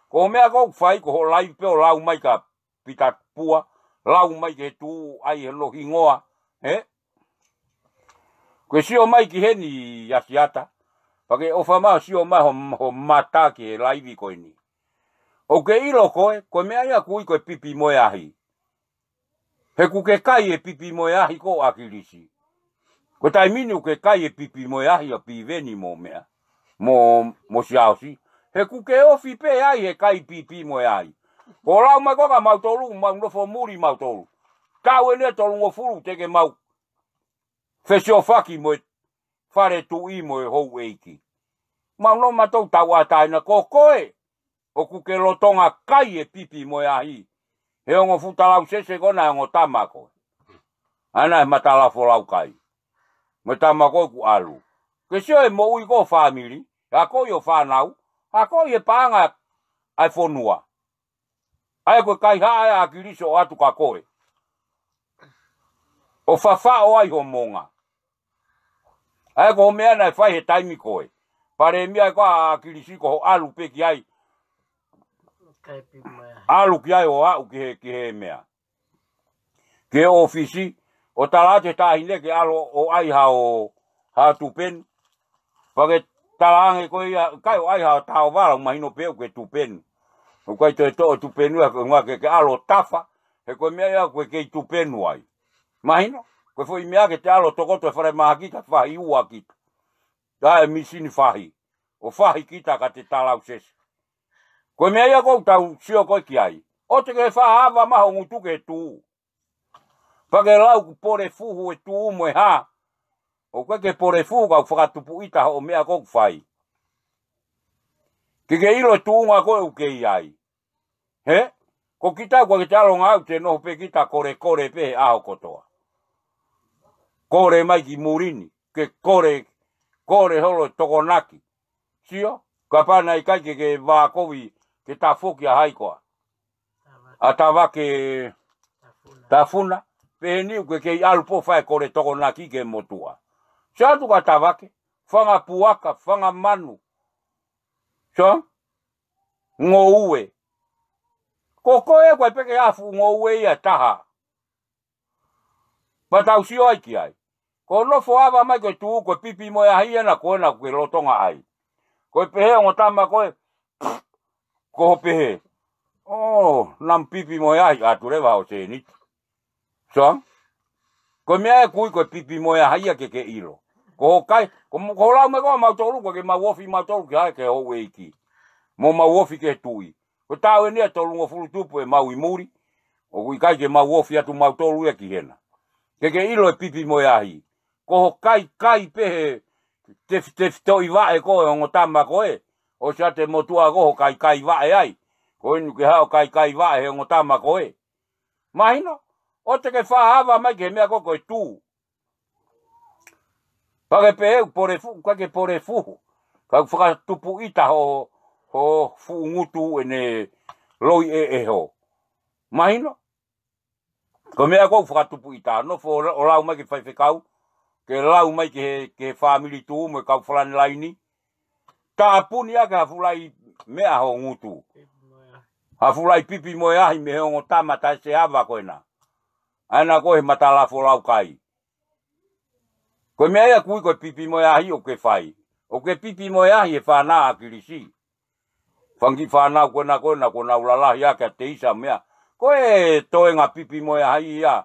Ko e meʻa ko ē ʻoku fai, ko hoʻo laivi pē ʻo lau mai ki he Pitapua, lau mai ki he Tū, ʻai hono hingoa, he? Ko e sio mai ki heni Asiata, pea ke ʻofa mai ʻo sio mai ho, ho mata ki he laivi ko eni. ʻOku ke ʻilo ko ē, ko e meʻa ia ʻoku ui ko e pipi mo e ahi. He ʻoku ke kai e pipi mo e ahi ko ʻAkilisi. Ko e taimi ni ʻoku ke kai e pipi mo e ahi ʻa Piveni mo meʻa. Mo, mo Siaosi. He ʻoku ke ofi pē ai he kai pipi mo e ahi. Ko e lau mai ko ē kia mautolu, mau nofo muli mautolu. Taʻu eni ʻe tolungofulu te ke mau fesiofaki mo e fale tuʻi mo e houʻeiki. Mau nofo mautolu tauʻatāina ko koe. ʻOku ke lolotonga kai e pipi mo e ahi. He ongo fuʻu talausese ko ena e ongo tama ko ē. ʻA ena e matala folau kai. Mo e tama ko ē ʻoku ʻalu. Ke sio e moʻui ko ē fāmili, akoʻi hoʻo fānau, akoʻi e paʻanga ʻa e fonua. ʻA ia ko e kaihaʻa ʻa ʻAkilisi ʻo ʻoatu kia koe. ʻO fafaʻo ai ho monga. ʻA ia ko e meʻa naʻe fai he taimi ko ē. Palēmia ko ē ʻa ʻAkilisi ko hoʻo ʻalu pē ki ai. Kai pipi mo e ahi. ʻAlu ki ai ʻo aʻu ki he, ki he meʻa. Ki he ʻōfisi, ʻo tala atu he taʻahine ke ʻalu ʻo ʻai haʻo, haʻo tupenu. Pea ke talaange ko ia, ʻikai ʻo ʻai haʻo taovala, mahino pē ʻoku ke tupenu. ʻOku ʻikai toe toʻo tupenu, ʻa ko e ʻuhinga ke, ke ʻalu ʻo tafa, he ko e meʻa ia ʻoku ke kei tupenu ai. Mahino, ko e foʻi meʻa ke te ʻalu ʻo tokoto e falemahaki ka fahi ua kita. Taʻe misini fahi, ʻo fahi kita ka te talausese. Ko e meʻa ia ʻoku tau sio ko ē ki ai. ʻOua te ke faʻa ava mai ho ngutu ki he Tū. Pea ke lau ʻoku pole fuhu e Tū mo e hā. ʻOku ʻikai ke pole fuhu, kau fakatupu ʻita hoʻo meʻa ʻoku fai. Ke ke ʻilo e tuʻunga ko ē ʻoku ke ʻi ai. He? Ko kita ʻoku ʻikai ke te ʻalu ngāue, te nofo pē kita kolekole pē he ʻaho kotoa. Kole mai ki muli ni, ke kole, kole holo e tokonaki. Sio, kapau naʻe ʻikai ke ke vākovi, ke tafoki ʻa hai koā. ʻA Tavake Tafuna, pehē ni ʻoku ke kei ʻalu pē ʻo fai e kole tokonaki ki he motuʻa. Sio atu kia Tavake, fanga puaka, fanga manu. Sio, ngoue. Ko koe ʻoku ʻikai pē ke ʻi ai ha fuʻu ngoue ia ʻe taha. Pea tau sio ai ki ai. Ko e nofo ava mai ko e tū, ko e pipi mo e ahi ena ko ena ʻoku ke lolotonga ʻai. Ko e pehē ongo tama ko ē, ko hoʻo pehē. ʻŌ, naʻa mo pipi mo e ahi, ʻatu leva hoʻo sēniti. Sio? Ko e meʻa ē ʻoku ui ko e pipi mo e ahi ia ke ke ʻilo. Ko hoʻo kai, ko mo-, ko hoʻo lau mai ko ē mautolu, ʻoku ʻikai ke mau ofi mautolu ki ai ki he houʻeiki. Mo mau ofi ki he tuʻi. Ko e taʻu eni ʻe tolungofulu tupu ʻemau ʻi muli. ʻOku ʻikai ke mau ofi atu mautolu ia ki hena. Ke ke ʻilo e pipi mo e ahi. Ko hoʻo kai, kai pē he tefitefi toʻi vaʻe ko ē ongo tama ko ē. ʻOsi ʻa e motuʻa ko ē hoʻo kai, kai vaʻe ai. Ko eni ʻoku ke haʻu ʻo kai, kai vaʻe he ongo tama ko ē. Mahino, ʻoua te ke fakaava mai ki he meʻa ko ē ko e tū. Pea ke pehē ʻoku pole fuhu, ʻikai ke pole fuhu. Kau fakatupu ʻita hoʻo, hoʻo fuʻu ngutu ʻene loi ʻe, ʻe ho. Mahino? Ko e meʻa ʻoku fakatupu ʻita, nofo ʻo, ʻo lau mai ki he faifekau, ke lau mai ki he, ki he fāmili tū mo e kau front line. Tāpuni ʻaki ha fuʻu laʻi meʻa hoʻo ngutu. Ha fuʻu laʻi pipi mo e ahi mei he ongo tama taʻe seava ko ena. ʻA ena ko ē he matalafolau kai. Ko e meʻa ia ʻoku ui ko e pipi mo e ahi ʻoku ke fai. ʻOku ke pipi mo e ahi he fānau ʻa ʻAkilisi. Fanga kiʻi fānau ko ena ko ena ʻoku nau lalahi ʻaki ʻa Teisa mo e meʻa. Ko e toenga pipi mo e ahi ia.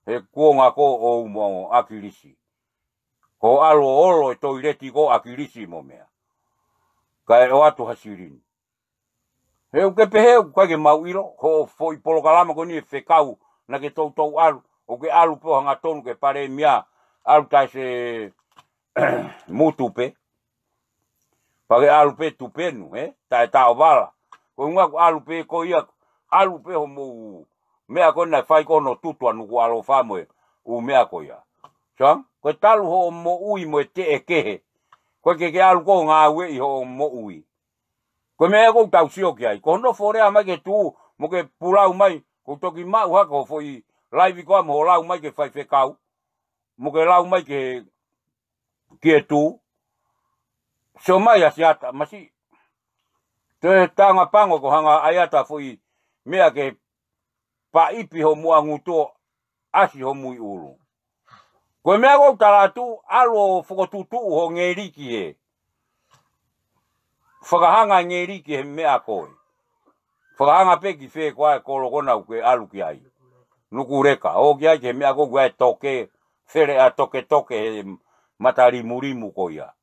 He kuonga ko ē ʻoʻou mo ʻAkilisi. Ko e ʻalu ʻo olo e toileti ko ē ʻo ʻAkilisi mo e meʻa. Kae ʻoatu ha silini. He ʻoku ke pehē ʻoku ʻikai ke mau ʻilo, hoʻo foʻi polokalama ko eni ʻe fekau, naʻa ke toutou ʻalu, ʻoku ke ʻalu pē ʻo hangatonu ki he palēmia, ʻalu taʻe se mutu pē. Pea ke ʻalu pē tupenu, ē? Taʻe taʻovala. Ko e ʻuhinga ʻoku ʻalu pē ko ia, ʻalu pē hoʻomou meʻa ko ē naʻe fai ko hono tutu ʻa Nukuʻalofa mo e ʻū meʻa ko ia. Sio? Ko e talu hoʻo moʻui mo e teʻe kehe. ʻOku ʻikai ke ke ʻalu ko ē ʻo ngāueʻi hoʻo moʻui. Ko e meʻa ʻoku tau sio ki ai. Ko hono nofo ʻo lea mai ki he tū, mo ke pulau mai, ʻoku toki maʻu hake hoʻo foʻi laivi ko ā mo hoʻo lau mai ki he faifekau, mo ke lau mai ki he, ki he tū. Sio mai ʻa Siata, masiʻi. Toe tanga pango ko e hanga ʻe ʻAiata foʻi meʻa ke paʻipi hoʻo muʻa ngutu ʻo ʻasi hoʻo muiʻulu. Ko e meʻa ʻoku ou tala atu, ʻalu ʻo fokotuʻutuʻu hoʻo ngeliki ē. Fakahanga e ngeliki he meʻa ko ē. Fakahanga pē ki fē ko ā e kolo ko ena ʻoku ke ʻalu ki ai. Nukuleka, ō ki ai ki he meʻa ko ē ʻoku ʻi ai e toke, fele ʻa e toketoke he matalimulimu ko ia.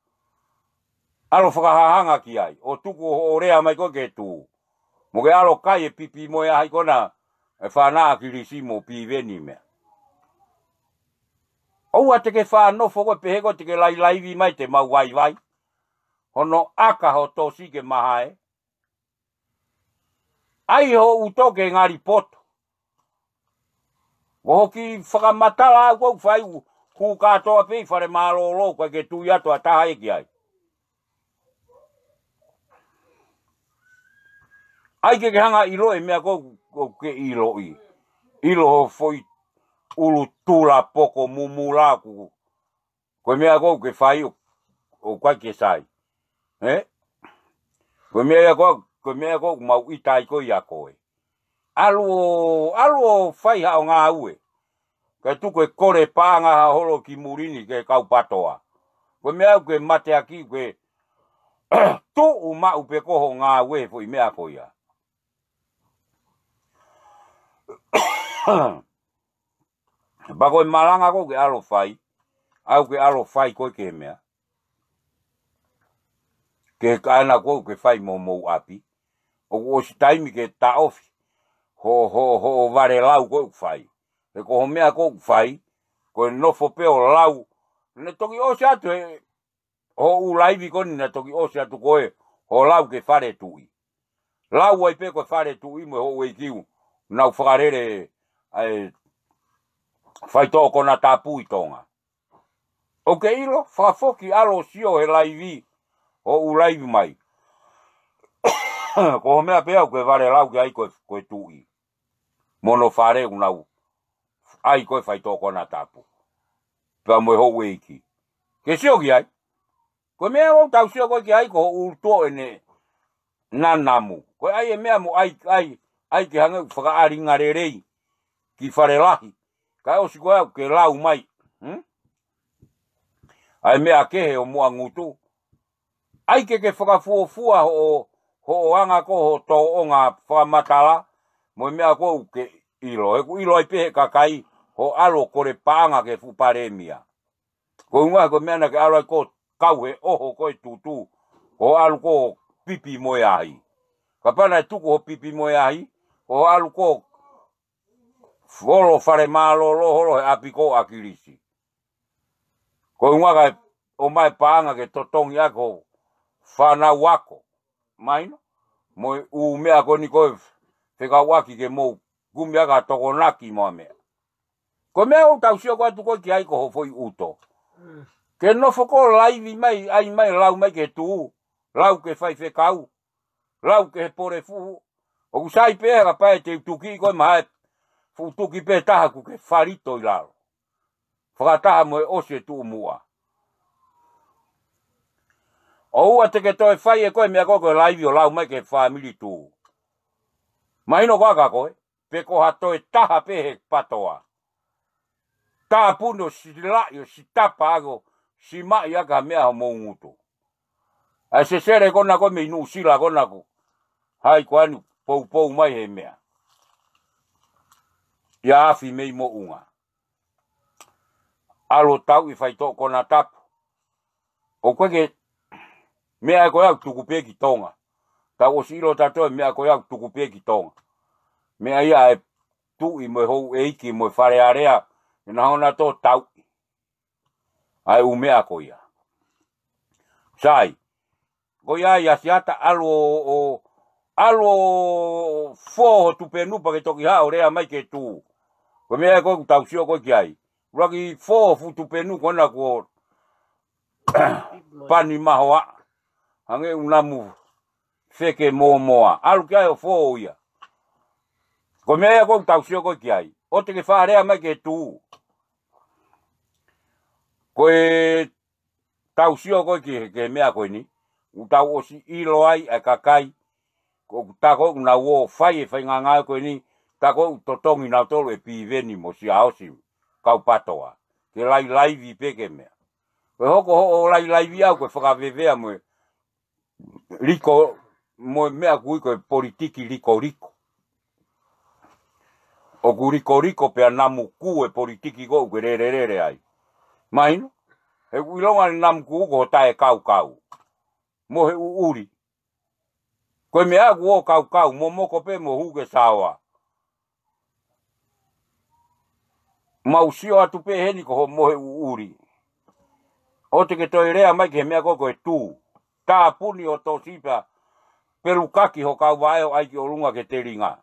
ʻAlu ʻo fakahahanga ki ai, ʻo tuku hoʻo lea mai ko ē ki he tū. Mo ke ʻalu ʻo kai e pipi mo e ahi ko ena, e fānau ʻa ʻAkilisi mo Piveni meʻa. ʻOua te ke faʻa nofo ko ē pehē ko ē te ke lailaivi mai te mau vaivai. Hono ʻaka hoʻo tosi ke mahae. ʻAi hoʻo ʻuto ke ngali poto. Ko hoku kiʻi fakamatala ʻoku ou fai ʻoku hū kātoa pē ʻi fale mālōlō, ʻoku ʻikai ke tui atu ha taha ia ki ai. ʻAi ke ke hanga ʻo ʻilo e meʻa ko ē ʻoku ke ʻiloʻi. ʻIlo hoʻo foʻi ʻulu tula poko mumula ʻoku Ko e meʻa ko ē ʻoku ke fai ʻo, ʻoku ʻikai ke sai. Ē? Ko e meʻa ia ko ē, ko e meʻa ko ē ʻoku mau ʻita ai ko ē ʻia koe. ʻAlu ʻo, ʻalu ʻo fai haʻo ngāue. Kae tuku e kole paʻanga ha holo ki muli ni ki he kau PATOA. Ko e meʻa ʻoku ke mateaki ʻoku ke tuʻu maʻu pē ko hoʻo ngāue he foʻi meʻa ko ia. Pea ko e malanga ko ē ʻoku ke ʻalu ʻo fai, ʻa ē ʻoku ke ʻalu ʻo fai ko ē ki he meʻa. Ki he kaena ko ē ʻoku ke fai mo homou ʻapi. ʻOku ʻosi taimi ke taʻofi hoʻo, hoʻo, hoʻo vale lau ko ē ʻoku fai. He ko hoʻo meʻa ko ē ʻoku fai, ko e nofo pē ʻo lau, Ne toki ʻosi atu he, hoʻo laivi ko eni ne toki ʻosi atu ko ē, hoʻo lau ki he fale tuʻi. Lau ai pē ko e fale tuʻi mo e houʻeiki ʻoku nau fakalele, ʻa e faitoʻo konatapu ʻi Tonga. ʻOkú ke ʻilo, fakafoki ʻalu ʻo sio he laivi, hoʻo laivi mai. Ko hoʻo meʻa pē ʻoku ke vale lau ki ai ko e, ko e tuʻi. Mo hono fale ʻoku nau ʻai ko e faitoʻo konatapu. Pea mo e houʻeiki. Ke sio ki ai. Ko e meʻa ʻoku tau sio ko ē ki ai ko hoʻo tuʻu ʻene nanamu. Ko e ʻai e meʻa mo ʻai, ʻai, ʻai ke hangē ʻoku fakaʻalinga lelei ki fale lahi. Kae ʻosi ko ē ʻoku ke lau mai. Hmm? ʻAi meʻa kehe ʻo muʻa ngutu. ʻAi ke ke fakafuofua hoʻo, hoʻo anga ko hoʻo tōʻonga fakamatala, mo e meʻa ko ē ʻoku ke ʻilo. He ʻoku ʻilo ai pē he kakai, hoʻo ʻalu ʻo kole paʻanga ki he fuʻu palēmia. Ko e ʻuhinga ko e meʻa naʻá ke ʻalu ai ko e kau he ʻoho ko e tutu, ko hoʻo ʻalu ko e pipi mo e ahi. Kapau naʻe tuku hoʻo pipi mo e ahi, ko hoʻo ʻalu ko e folo fale mālōlō holo he ʻapi ko ʻAkilisi. Ko e ʻuhinga kae ʻomai paʻanga ke totongi ʻaki hoʻo fānau ako. Mahino? Mo e ʻū meʻa ko eni ko e fekauʻaki ke mou kumi ʻaki ʻa e tokonaki mo e meʻa. Ko e meʻa ʻoku tau sio ko ē atu ko ē ki ai ko hoʻo foʻi ʻuto. Ke nofo ko e laivi mai, ʻai mai, lau mai ki he tuʻu, lau ki he faifekau, lau ki he pole fuhu. ʻOku sai pē he kapau te u tuki ko e maha e fuʻu tuki pē taha kuo ke falito ʻi lalo. Fakataha mo e ʻosi e tuʻu muʻa. ʻOua te ke toe fai ʻe koe meʻa ko ē ko e laivi ʻo lau mai ki he fāmili tuʻu. Mahino ko ā kia koe, pe ko ha toe taha pē he patoa. Tāpuni ʻo silaʻi ʻo sitapa ʻaki ʻo simaʻi ʻaki ha meʻa homou ngutu. ʻAi sesele ko ena ko ē mei Nuʻusila ko ena ko hai ko eni poupou mai he meʻa. ʻIa afi mei moʻunga. ʻAlu ʻo tauʻi faitoʻo konatapu. ʻOku ʻikai ke meʻa ko ē ʻoku tuku pē ki Tonga. Tau ʻosi ʻilo tautolu e meʻa ko ē ʻoku tuku pē ki Tonga. Meʻa ia e tuʻi mo e houʻeiki mo e Fale Alea, ʻe na hanga ʻo tauʻi ʻa e ʻū meʻa ko ia. Sai, ko ia ia siata ʻalu ʻo, ʻo, ʻalu ʻo fō ho tupenu pea ke toki haʻu ʻo lea mai ki he tuʻu. Ko e meʻa ko ē ʻoku tau sio ko ē ki ai. ʻUluaki fō ho fuʻu tupenu ko ena kuo pani mahoaʻa. Hangē ʻoku namu feke mōmoa. ʻAlu ki ai ʻo fō ia. Ko e meʻa ia ko ē ʻoku tau sio ko ē ki ai. ʻOua te ke faʻa lea mai ki he tuʻu. Ko e tau sio ko ē ki he, ki he meʻa ko eni. ʻOku tau ʻosi ʻilo ai ʻa e kakai. Ko ʻoku tā ko ē ʻoku nau ō ʻo fai e faingangāue ko eni. Tā ko ē ʻoku totongi nautolu ʻe Piveni mo Siaosi. Kau patoa. Ke lailaivi pē ke meʻa. Ko e hoko hoʻo lailaivi ʻau ko e fakavevea mo e liko, mo e meʻa ʻoku ui ko e politiki likoliko. ʻOku likoliko pea namu kū e politiki ko ē ʻoku ke lelelele ai. Mahino? He ʻoku ʻilonga ʻene namu kū ko e taʻekaukau. Mo e ʻuʻuli. Ko e meʻa ʻoku ō kaukau, momoko pē mo hū ki he saoa. Mau sio atu pē heni ko hoʻo mohe ʻuʻuli. ʻOua te ke toe lea mai ki he meʻa ko ē ko e tuʻu. Tāpuni ʻo tosi pea pelukaki ho kau vaʻe ʻo ʻai ki ʻolunga ki he telinga.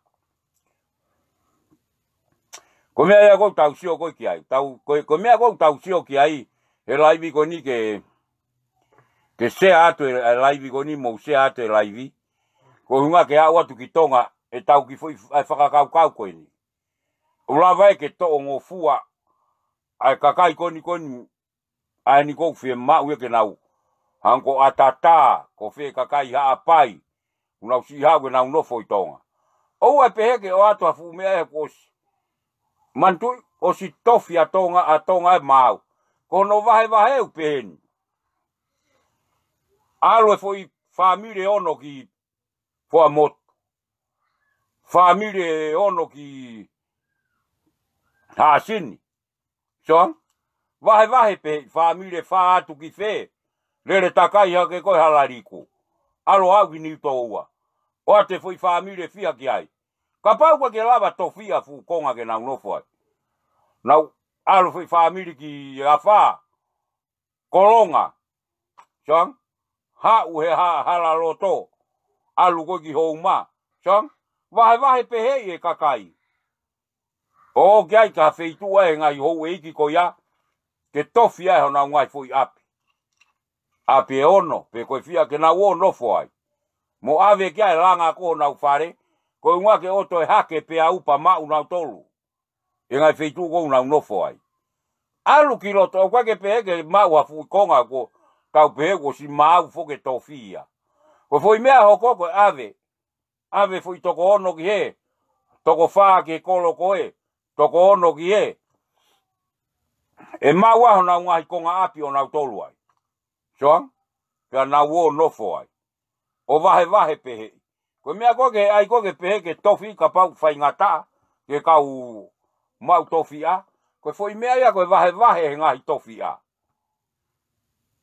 Ko e meʻa ia ko ē ʻoku tau sio ko ē ki ai. Tau, ko e, ko e meʻa ko ē ʻoku tau sio ki ai, he laivi ko eni ke, ke sea atu e, e laivi ko eni, mou sea atu e laivi. Ko e ʻuhinga ke aʻu atu ki Tonga, ʻe tau ki foʻi, ʻa e fakakaukau ko eni. ʻOku lava ē ke toʻo ngofua, ʻa e kakai ko eni ko eni, ʻa eni ʻoku fiemaʻu ia ke nau. Hangē ko ʻAtatā, ko fē kakai Haʻapai, ʻoku nau siʻi haʻu ke nau nofo ʻi Tonga. ʻOua ʻe pehē ke ʻoatu ha fuʻu meʻa ʻe kuo ʻosi. Manatuʻi, ʻosi tofi ʻa Tonga, ʻa Tonga ʻe maau. Ko hono vahevahe ʻoku pehē ni. ʻAlu e foʻi fāmili ʻe ono ki Fuaʻamotu. Fāmili ʻe ono ki Haʻasini. Sio ange? Vahevahe pē fāmili ʻe fā atu ki fē. Lele takai hake ko e Halaliku. ʻAlu ʻau ki Niutōua. ʻOatu e foʻi fāmili ʻe fiha ki ai. Kapau ʻoku ʻikai ke lava tofiʻa fuʻu konga ke nau nofo ai. Nau ʻalu foʻi fāmili ki Afā. Kolonga. Sio ange? Haʻu he ha-, hala loto. ʻAlu ko ē ki Houma. Sio ange? Vahevahe pehē ʻe he kakai. ʻO ʻoki ai ki ha feituʻu ʻa e ngaahi houʻeiki ko ia, ke tofi ai honau ngaahi foʻi ʻapi. ʻApi ʻe ono, pe ko e fiha ke nau ō ʻo nofo ai. Mo ʻave ki ai e langa ko honau fale, ko e ʻuhinga ke ʻoua toe hake pea upa maʻu nautolu. ʻE ngaahi feituʻu ko ē ʻoku nau nofo ai. ʻAlu ki loto, ʻoku ʻikai ke pehē ke maʻu ha fuʻu konga ko e tau pehē kuo ʻosi maʻu foki e tofi ia. Ko e foʻi meʻa hoko ko e ʻave, ʻave foʻi toko ono ki hē, toko fā ki he kolo ko ē, toko ono ki hē. ʻE maʻu ai honau ngaahi konga ʻapi ʻo nautolu ai. Sio ange? Pea nau ō ʻo nofo ai. ʻO vahevahe pehē. Ko e meʻa ko ē ke ʻai ko ē ke pehē ke tofi kapau faingataʻa, ke kau maʻu tofiʻa. Ko e foʻi meʻa ia ko e vahevahe he ngaahi tofiʻa.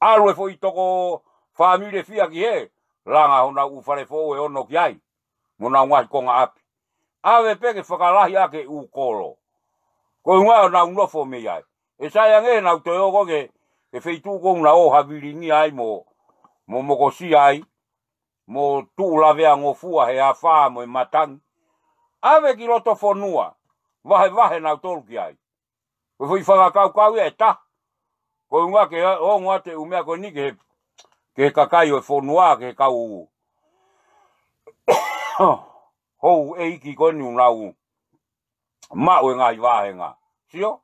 ʻAlu e foʻi toko fāmili ʻe fiha ki hē, langa honau ʻū fale foʻou ʻe ono ki ai. Mo honau ngaahi konga ʻapi. ʻAve pē ke fakalahi ʻaki e ʻū kolo. Ko e ʻuhinga ʻo nau nofo mei ai. ʻE sai ange nau toe ō ko ē ki he feituʻu ko ē ʻoku nau ō ʻo havilingia ai mo, mo mokosia ai, mo tuʻu laveangofua he afā mo e matangi. ʻAve ki loto fonua, vahevahe nautolu ki ai. Ko e foʻi fakakaukau ia ʻe taha. Ko e ʻuhinga ke ongo atu e ʻū meʻa ko eni ki he, ki he kakai ʻo e fonua, ki he kau houʻeiki ko eni ʻoku nau maʻu e ngaahi vāhenga. Sio,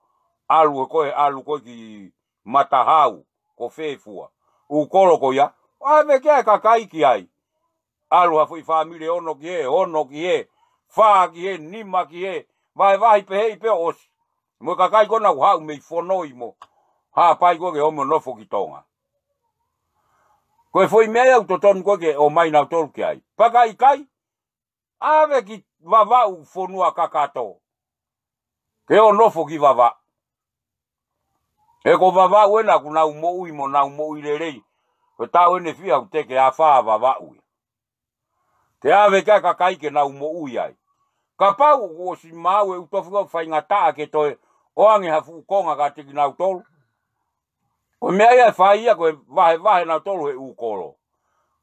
ʻalu ko ē, ʻalu ko ē ki Matahau, ko fē fua. ʻŪ kolo ko ia, ʻave ki ai e kakai ki ai. ʻAlu ha foʻi fāmili ʻe ono ki hē, ono ki hē, fā ki hē, nima ki hē, vahevahe pehē pē ʻo ʻosi. Mo e kakai ko ē ʻoku nau haʻu mei Fonoi mo Haʻapai ko ē ke ō mo nofo ki Tonga. Ko e foʻi meʻa ia ʻoku totonu ko ē ke ō mai nautolu ki ai. Pea ka ʻikai, ʻave ki Vavaʻu fonua kakato. Ke ō ʻo nofo ki Vavaʻu. He ko Vavaʻu ena ʻoku nau moʻui mo nau moʻui lelei. Ko e taʻu ʻeni ʻe fiha ʻoku teke afā Vavaʻu ia. Ke ʻave ki ai e kakai ke nau moʻui ai. Kapau kuo ʻosi maʻu e ʻū tofi ko ē faingataʻa ke toe ʻoange ha fuʻu konga kiate kinautolu. Ko e meʻa ia ʻe fai ia ko e vahevahe nautolu he ʻū kolo.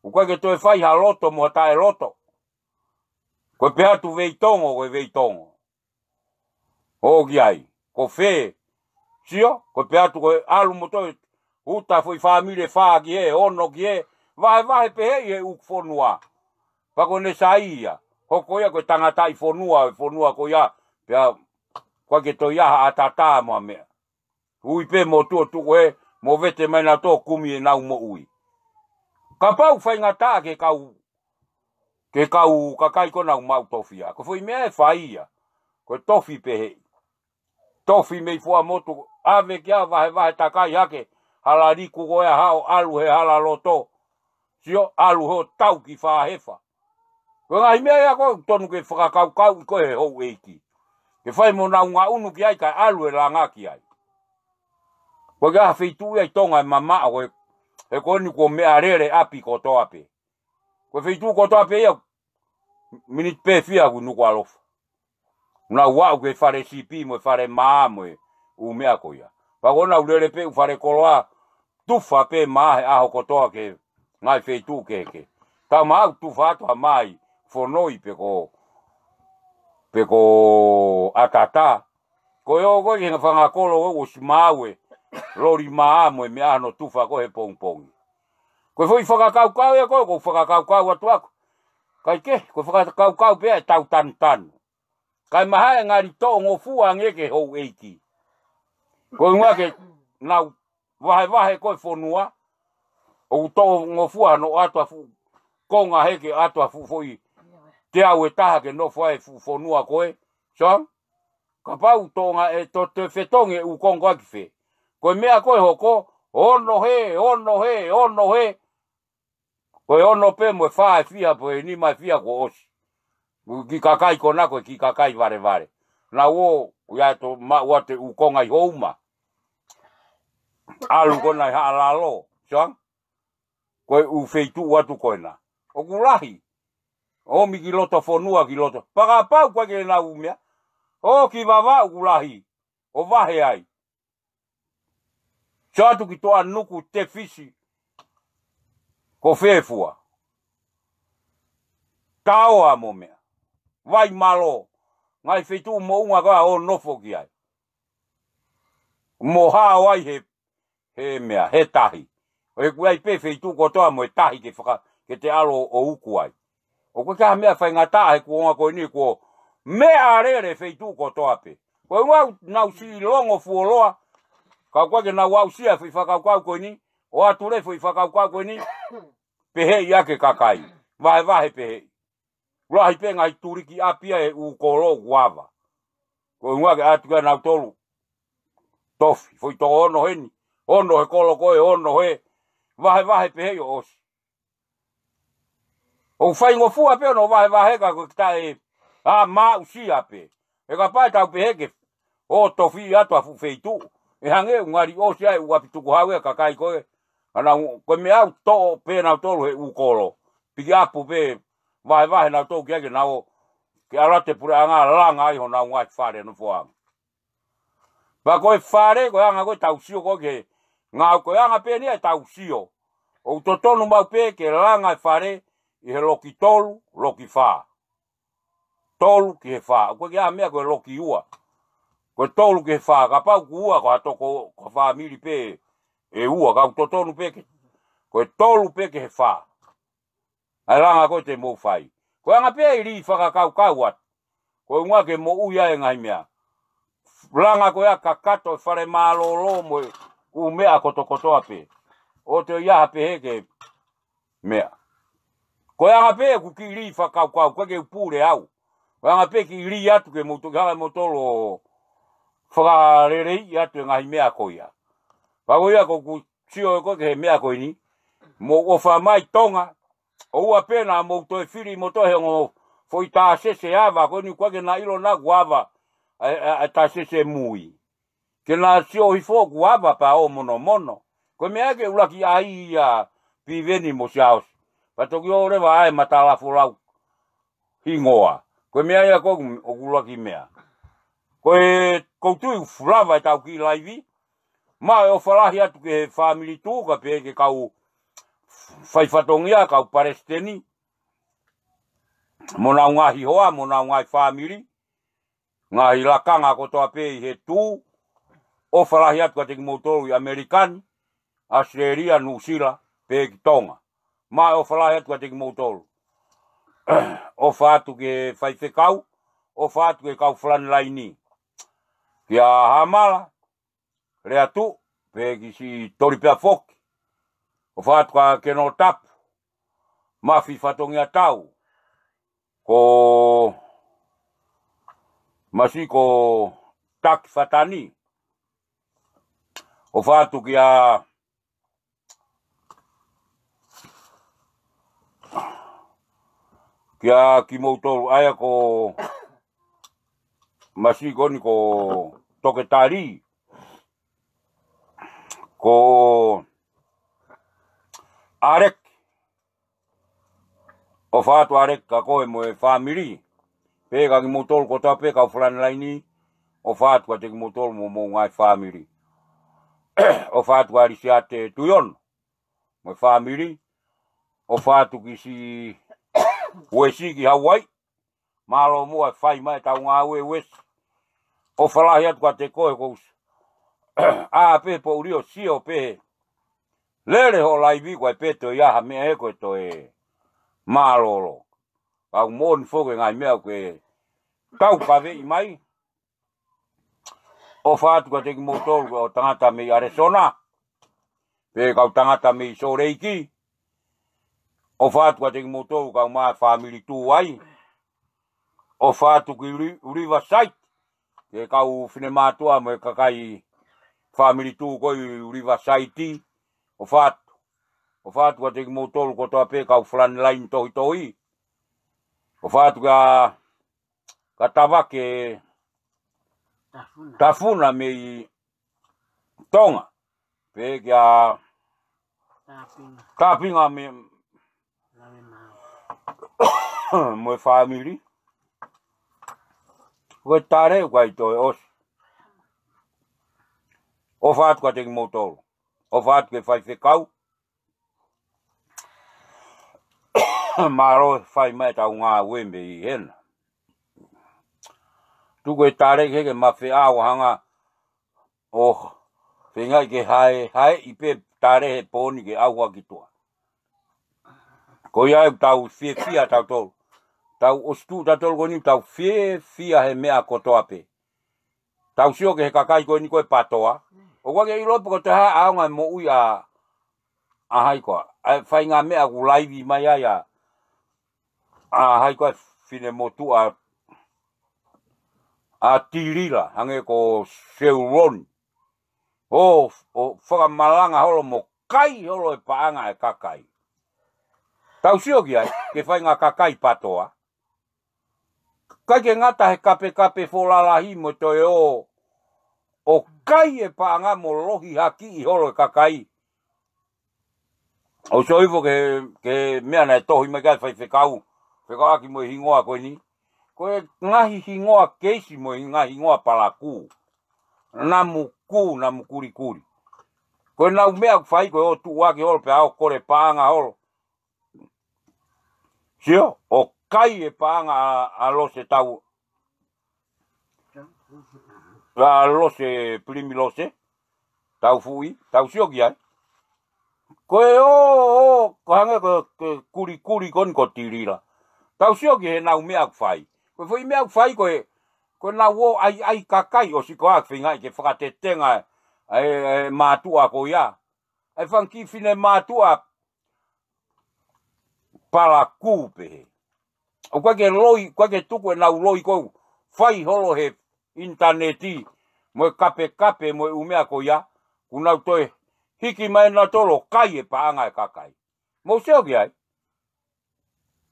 ʻOku ʻikai ke toe fai ha loto mo ha taʻeloto. Ko e pehē atu Veitongo, ko e Veitongo. ʻO ki ai, ko fē. Sio, ko e pehē atu ko e ʻalu mo toe uta foʻi fāmili ʻe fā ki hē, ono ki hē, vahevahe pehē ʻi he ʻū fonua. Pea ko ʻene sai ia, hoko ia ko e tangataʻi fonua, e fonua ko ia, pea ʻoku ʻikai ke toe ʻi ai ha ʻatā mo ha meʻa. Ui pē mo tuʻo tuʻo ē, mo vete mai nautolu kumi ʻenau moʻui. Kapau faingataʻa ki he kau, ki he kau kakai ko ē ʻoku nau maʻu tofiʻa. Ko e foʻi meʻa ʻe fai ia. Ko e tofi pehē. Tofi mei Fuaʻamotu, ʻave ki ai vahevahe takai hake, hala liku ko ē ʻa haʻo ʻalu he hala loto. Sio, ʻalu hoʻo tau ki Fāhefa. Ko e ngaahi meʻa ia ko ē ʻoku totonu ke fakakaukauʻi ko ē he houʻeiki. Ke fai mo nau ngaʻunu ki ai kae ʻalu e langa ki ai. Ko e ʻikai ha feituʻu ia ʻi Tonga ʻe mamaʻo ko ē, he ko eni kuo meʻalele ʻapi kotoa pē. Ko e feituʻu kotoa pē ia, miniti pē fiha ʻoku Nukuʻalofa. Nau aʻu ki he fale sipi mo e fale mā mo e ʻū meʻa ko ia. Pea ko ʻenau lele pē ʻū fale koloa, tufa pē mā he ʻaho kotoa ki he ngaahi feituʻu kehekehe. Tau maʻu tufa atu ha mā ʻi Fonoi pe ko, pe ko ʻAtatā. Ko e ō ko ē ki he fanga kolo ʻoku ʻosi maʻu e loli mā mo e meʻa hono tufa ko ē he pongipongi. Ko e foʻi fakakaukau ia ko ē, ʻoku ou fakakaukau atu ʻaʻaku. Kae kehe, ko e fakakaukau pē ia ʻe tau tanutanu. Kae mahae ngali toʻongofua ange ki he houʻeiki. Ko e ʻuhinga ke nau vahevahe ko ē fonua, ʻoku toʻongofua hono ʻoatu ha fuʻu konga hē ke ʻoatu ha fuʻu foʻi teau ʻe taha ke nofo ai e fuʻu fonua ko ē. Sio ange? Kapau Tonga ʻe to-, toe fetongi e ʻū konga ko ē ki fē. Ko e meʻa ko ē hoko, ono hē, ono hē, ono hē. Ko e ono pē mo e fā ʻe fiha, pe ko e nima ʻe fiha kuo ʻosi. Kiʻi kakai ko ena ko e kiʻi kakai valevale. Nau ō, ʻoku ʻi ai e toe maʻu atu e ʻū konga ʻi Houma. ʻAlu ko ena ʻi Haʻalalo, sio ange? Ko e ʻū feituʻu atu ko ena. ʻOku lahi. ʻOmi ki loto fonua ki loto. Pea kapau ʻoku ʻikai ke nau meʻa. ʻO ki Vavaʻu ʻoku lahi. ʻO vahe ai. Sio atu ki Toʻanuku, Tefisi, ko fē fua. Taoa mo meʻa. Vaimalō. Ngaahi feituʻu moʻunga ko ia ʻo nofo ki ai. Mo hao ai he, he meʻa, he tahi. ʻOku ʻi ai pē feituʻu kotoa mo e tahi ke faka-, ke te ʻalu ʻo uku ai. ʻOku ʻikai ha meʻa faingataʻa he kuonga ko eni kuo meʻalele feituʻu kotoa pē. Ko e ʻuhinga ʻoku nau siʻi longo fuoloa, ka ʻoku ʻikai ke nau aʻusia foʻi fakakaukau ko eni, ʻoatu leva foʻi fakakaukau ko eni, peheʻi ʻaki e kakai. Vahevahe peheʻi. Lahi pē ngaahi tuliki ʻapi ia ʻe ʻū kolo ʻoku ava. Ko e ʻuhinga ke ʻatu kia nautolu. Tofi, foʻi toko ono heni, ono he kolo ko ē, ono he, vahevahe peheʻi ʻo ʻosi. ʻOku faingofua pē hono vahevahe ka ko e kita ē, ʻa, maʻusia pē. He kapau te tau pehē ke ʻo tofi atu ha fuʻu feituʻu, ʻe hangē ʻoku ngali ʻosi ai ʻū ʻapi tukuhau ʻa e kakai ko ē. Ka nau, ko e meʻa ʻoku toʻo pē nautolu he ʻū kolo. Piki ʻapu pē, vahevahe nautolu ki ai ke nau, ke ʻalu atu e puleʻanga langa ai honau ngaahi fale nofoʻanga. Pea ko e fale, ko e anga ko ē ʻetau sio ko ē ki he ngāue, ko e anga pē eni ia ʻetau sio. ʻOku totonu maʻu pē ke langa e fale ʻi he loki tolu, loki fā. Tolu ki he fā. ʻOku ʻikai ha meʻa ko e loki ua. Ko e tolu ki he fā. Kapau ʻoku ua ko ha toko, ko ha fāmili pē ʻe ua. Ka ʻoku totonu pē ke, ko e tolu pē ki he fā. ʻA e langa ko ē te mou fai. Ko e anga pē ʻi he fakakaukau atu. Ko e ʻuhinga ke moʻui ai e ngaahi meʻa. Langa ko ia kakato e fale mālōlō mo e ʻū meʻa kotokotoa pē. ʻOua toe ʻi ai ha pehē ke meʻa. Ko e anga pē ʻeku kiʻi fakakaukau, ko e ke u pule au. Ko e anga pē kiʻi atu ke mou toki hala moutolu ʻo fakaleleiʻi atu e ngaahi meʻa ko ia. Pea ko ia ko ʻeku sio ko ē ki he meʻa ko eni. Mou ʻofa mai Tonga. ʻOua pē naʻa mou toe fili mo toe he ongo foʻi tāsese ava ko eni, ʻoku ʻikai ke na ʻilo naʻa kuo ava ʻa e, ʻa e, ʻa e tāsese mui. Ke na sio hifo kuo ava pea ō monomono. Ko e meʻa ke ʻuluaki ʻai ia Piveni mo Siaosi. Pea toki ō leva ʻa e Matalafolau hingoa. Ko e meʻa ia ko ē ʻoku ʻuluaki meʻa. Ko e, ʻoku ou tui ʻoku lava ʻetau kiʻi laivi. Maʻu e ʻofa lahi atu ki he fāmili Tū, kae pehē ki he kau faifatongia, kau palesiteni, mo honau ngaahi hoa, mo honau ngaahi fāmili, ngaahi lakanga kotoa pē ʻi he Tū. ʻOfa lahi atu kiate kimoutolu ʻi ʻAmelika ni, ʻAositelēlia, Nuʻusila, pehē ki Tonga. Maʻu e ʻofa lahi atu kiate kimoutolu. ʻOfa atu ki he faifekau, ʻofa atu ki he kau frontline. Kia Hamala, Leatu, pehē ki Siʻi Toli pea foki. ʻOfa atu kia Kenotapu, Mafi Fatongiatau, ko Masi, ko Taki Fatani. ʻOfa atu kia, kia kimoutolu ʻa ia ko Masi ko eni ko Toketā Lī, ko ʻAleki. ʻOfa atu ʻAleki kia koe mo e fāmili. Pehē kia kimoutolu kotoa pē kau frontline, ʻofa atu kiate kimoutolu mo homou ngaahi fāmili. ʻOfa atu kia Lisiate Tuiono mo e fāmili. ʻOfa atu ki Siʻi Uesi ki Hauaiʻi. Mālō muʻa e fai mai ʻetau ngāue Uesi. ʻOfa lahi atu kiate koe ko Uesi. ʻA pē poʻuli ʻo sio pē. Lele hoʻo laivi ko e pē toe ʻi ai ha meʻa ʻe ko e toe mālōlō. Kau moʻoni foki e ngaahi meʻa ʻoku ke taukaveʻi mai. ʻOfa atu kiate kimoutolu ko e tangata mei ʻAlesona. Pehē kau tangata mei Sōleki. ʻOfa atu kiate kimoutolu kau mai fāmili Tū ai. ʻOfa atu ki Ri-, Riverside. Ki he kau finemātuʻa mo e kakai fāmili Tū ko ē ʻi Riverside. ʻOfa atu. ʻOfa atu kiate kimoutolu kotoa pē kau frontline tohitohi. ʻOfa atu kia, kia Tavake Tafuna. Tafuna mei Tonga. Pehē kia Tapinga. Tapinga mei Lavemau. Mo e fāmili. Ko e tale ʻoku ʻikai toe ʻosi. ʻOfa atu kiate kimoutolu. ʻOfa atu ki he faifekau. Mālō e fai mai ʻetau ngāue mei hena. Tuku e tale ke ke mafeʻao hanga ʻo feingaʻi ke hae, haeʻi pē tale he pō ni ke ʻauha ki tuʻa. Ko ia ʻoku tau fiefia tautolu. Tau ʻosi tuʻu tautolu ko eni tau fiefia he meʻa kotoa pē. Tau sio ki he kakai ko eni ko e PATOA. ʻOku ʻikai ke ʻilo pe ko e hā e ʻaonga e moʻui ʻa, ʻa hai koā. ʻA e faʻahinga meʻa ʻoku laivi mai ai ʻa, ʻa hai koā e finemotuʻa ʻa Tilila, hangē ko Seuloni. ʻO, ʻo fakamalanga holo mo kai holo e paʻanga e kakai. Tau sio ki ai, ki he faʻahinga kakai PATOA. ʻIkai ke ngata he kapekape fō lalahi mo toe ō, ʻo kai e paʻanga mo lohiakiʻi holo e kakai. ʻOku ou sio hifo ki he, ki he meʻa naʻe tohi mai ki ai e faifekau, fekauʻaki mo e hingoa ko eni. Ko e ngaahi hingoa keisi mo e ngaahi hingoa palakū. Namu kū, namu kulikuli. Ko ʻenau meʻa ʻoku fai ko e ō tuʻuaki holo pea ō kole paʻanga holo. Sio, ʻo kai e paʻanga ʻa, ʻa Lose Tau, ʻa Lose Pilimilose Taufuʻi, tau sio ki ai. Ko e ō, ō, ko e hangē ko e, ko e kulikuli ko eni ko Tilila. Tau sio ki heʻenau meʻa ʻoku fai. Ko e foʻi meʻa ʻoku fai ko e, ko ʻenau ō ʻai, ʻai kakai ʻosi ko ā feingaʻi ke fakatetenga e, e, e mātuʻa ko ia. ʻA e fanga kiʻi finemotuʻa palakū pehē. ʻOku ʻikai ke loi, ʻoku ʻikai ke tuku ʻenau loi ko ē ʻoku fai holo he ʻinitaneti, mo e kapekape, mo e ʻū meʻa ko ia, kuo nau toe hiki mai nautolu ʻo kai e paʻanga e kakai. Mou sio ki ai.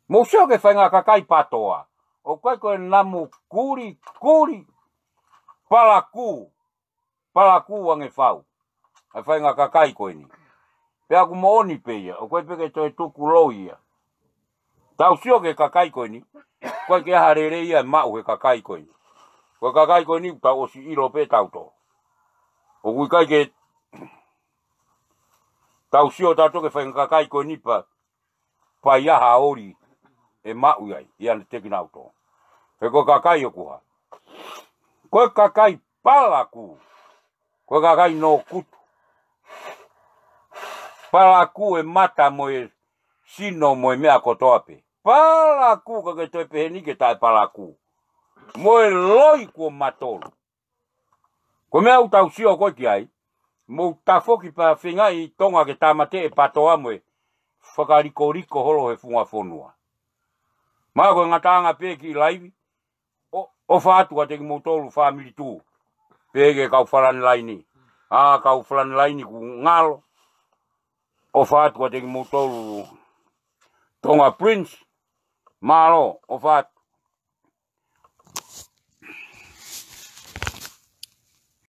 Mou sio ki he faʻahinga kakai PATOA. ʻOku ʻikai ko e namu kulikuli palakū. Palakū ange fau. ʻA e faʻahinga kakai ko eni. Pea ʻoku moʻoni pē ia, ʻoku ʻikai pē ke toe tuku loi ia. Tau sio ki he kakai ko eni, ʻoku ʻikai ke ʻi ai ha lelei ia ʻe maʻu he kakai ko eni. Ko e kakai ko eni, tau ʻosi ʻilo pē tautolu. ʻOku ʻikai ke tau sio tautolu ki he faʻahinga kakai ko eni pea, pea ʻi ai ha oli ʻe maʻu ai, ʻiate kinautolu. He ko e kakai ʻoku hā. Ko e kakai palakū. Ko e kakai nō kutu. Palakū e mata mo e sino mo e meʻa kotoa pē. Palakū, ʻikai ke toe pehē ni ke taʻepalakū. Mo e loi kuo matolu. Ko e meʻa ʻoku tau sio ko ē ki ai, mou tafoki pea feingaʻi Tonga ke tāmateʻi e PATOA mo e fakalikoliko holo he funga fonua. Mahalo ko e ngataʻanga pē kiʻi laivi, ʻo, ʻofa atu kiate kimoutolu fāmili tuʻu. Pehē ki he kau frontline. ʻA e kau frontline kuo ngalo. ʻOfa atu kiate kimoutolu Tonga Prince. Mālō, ʻofa atu.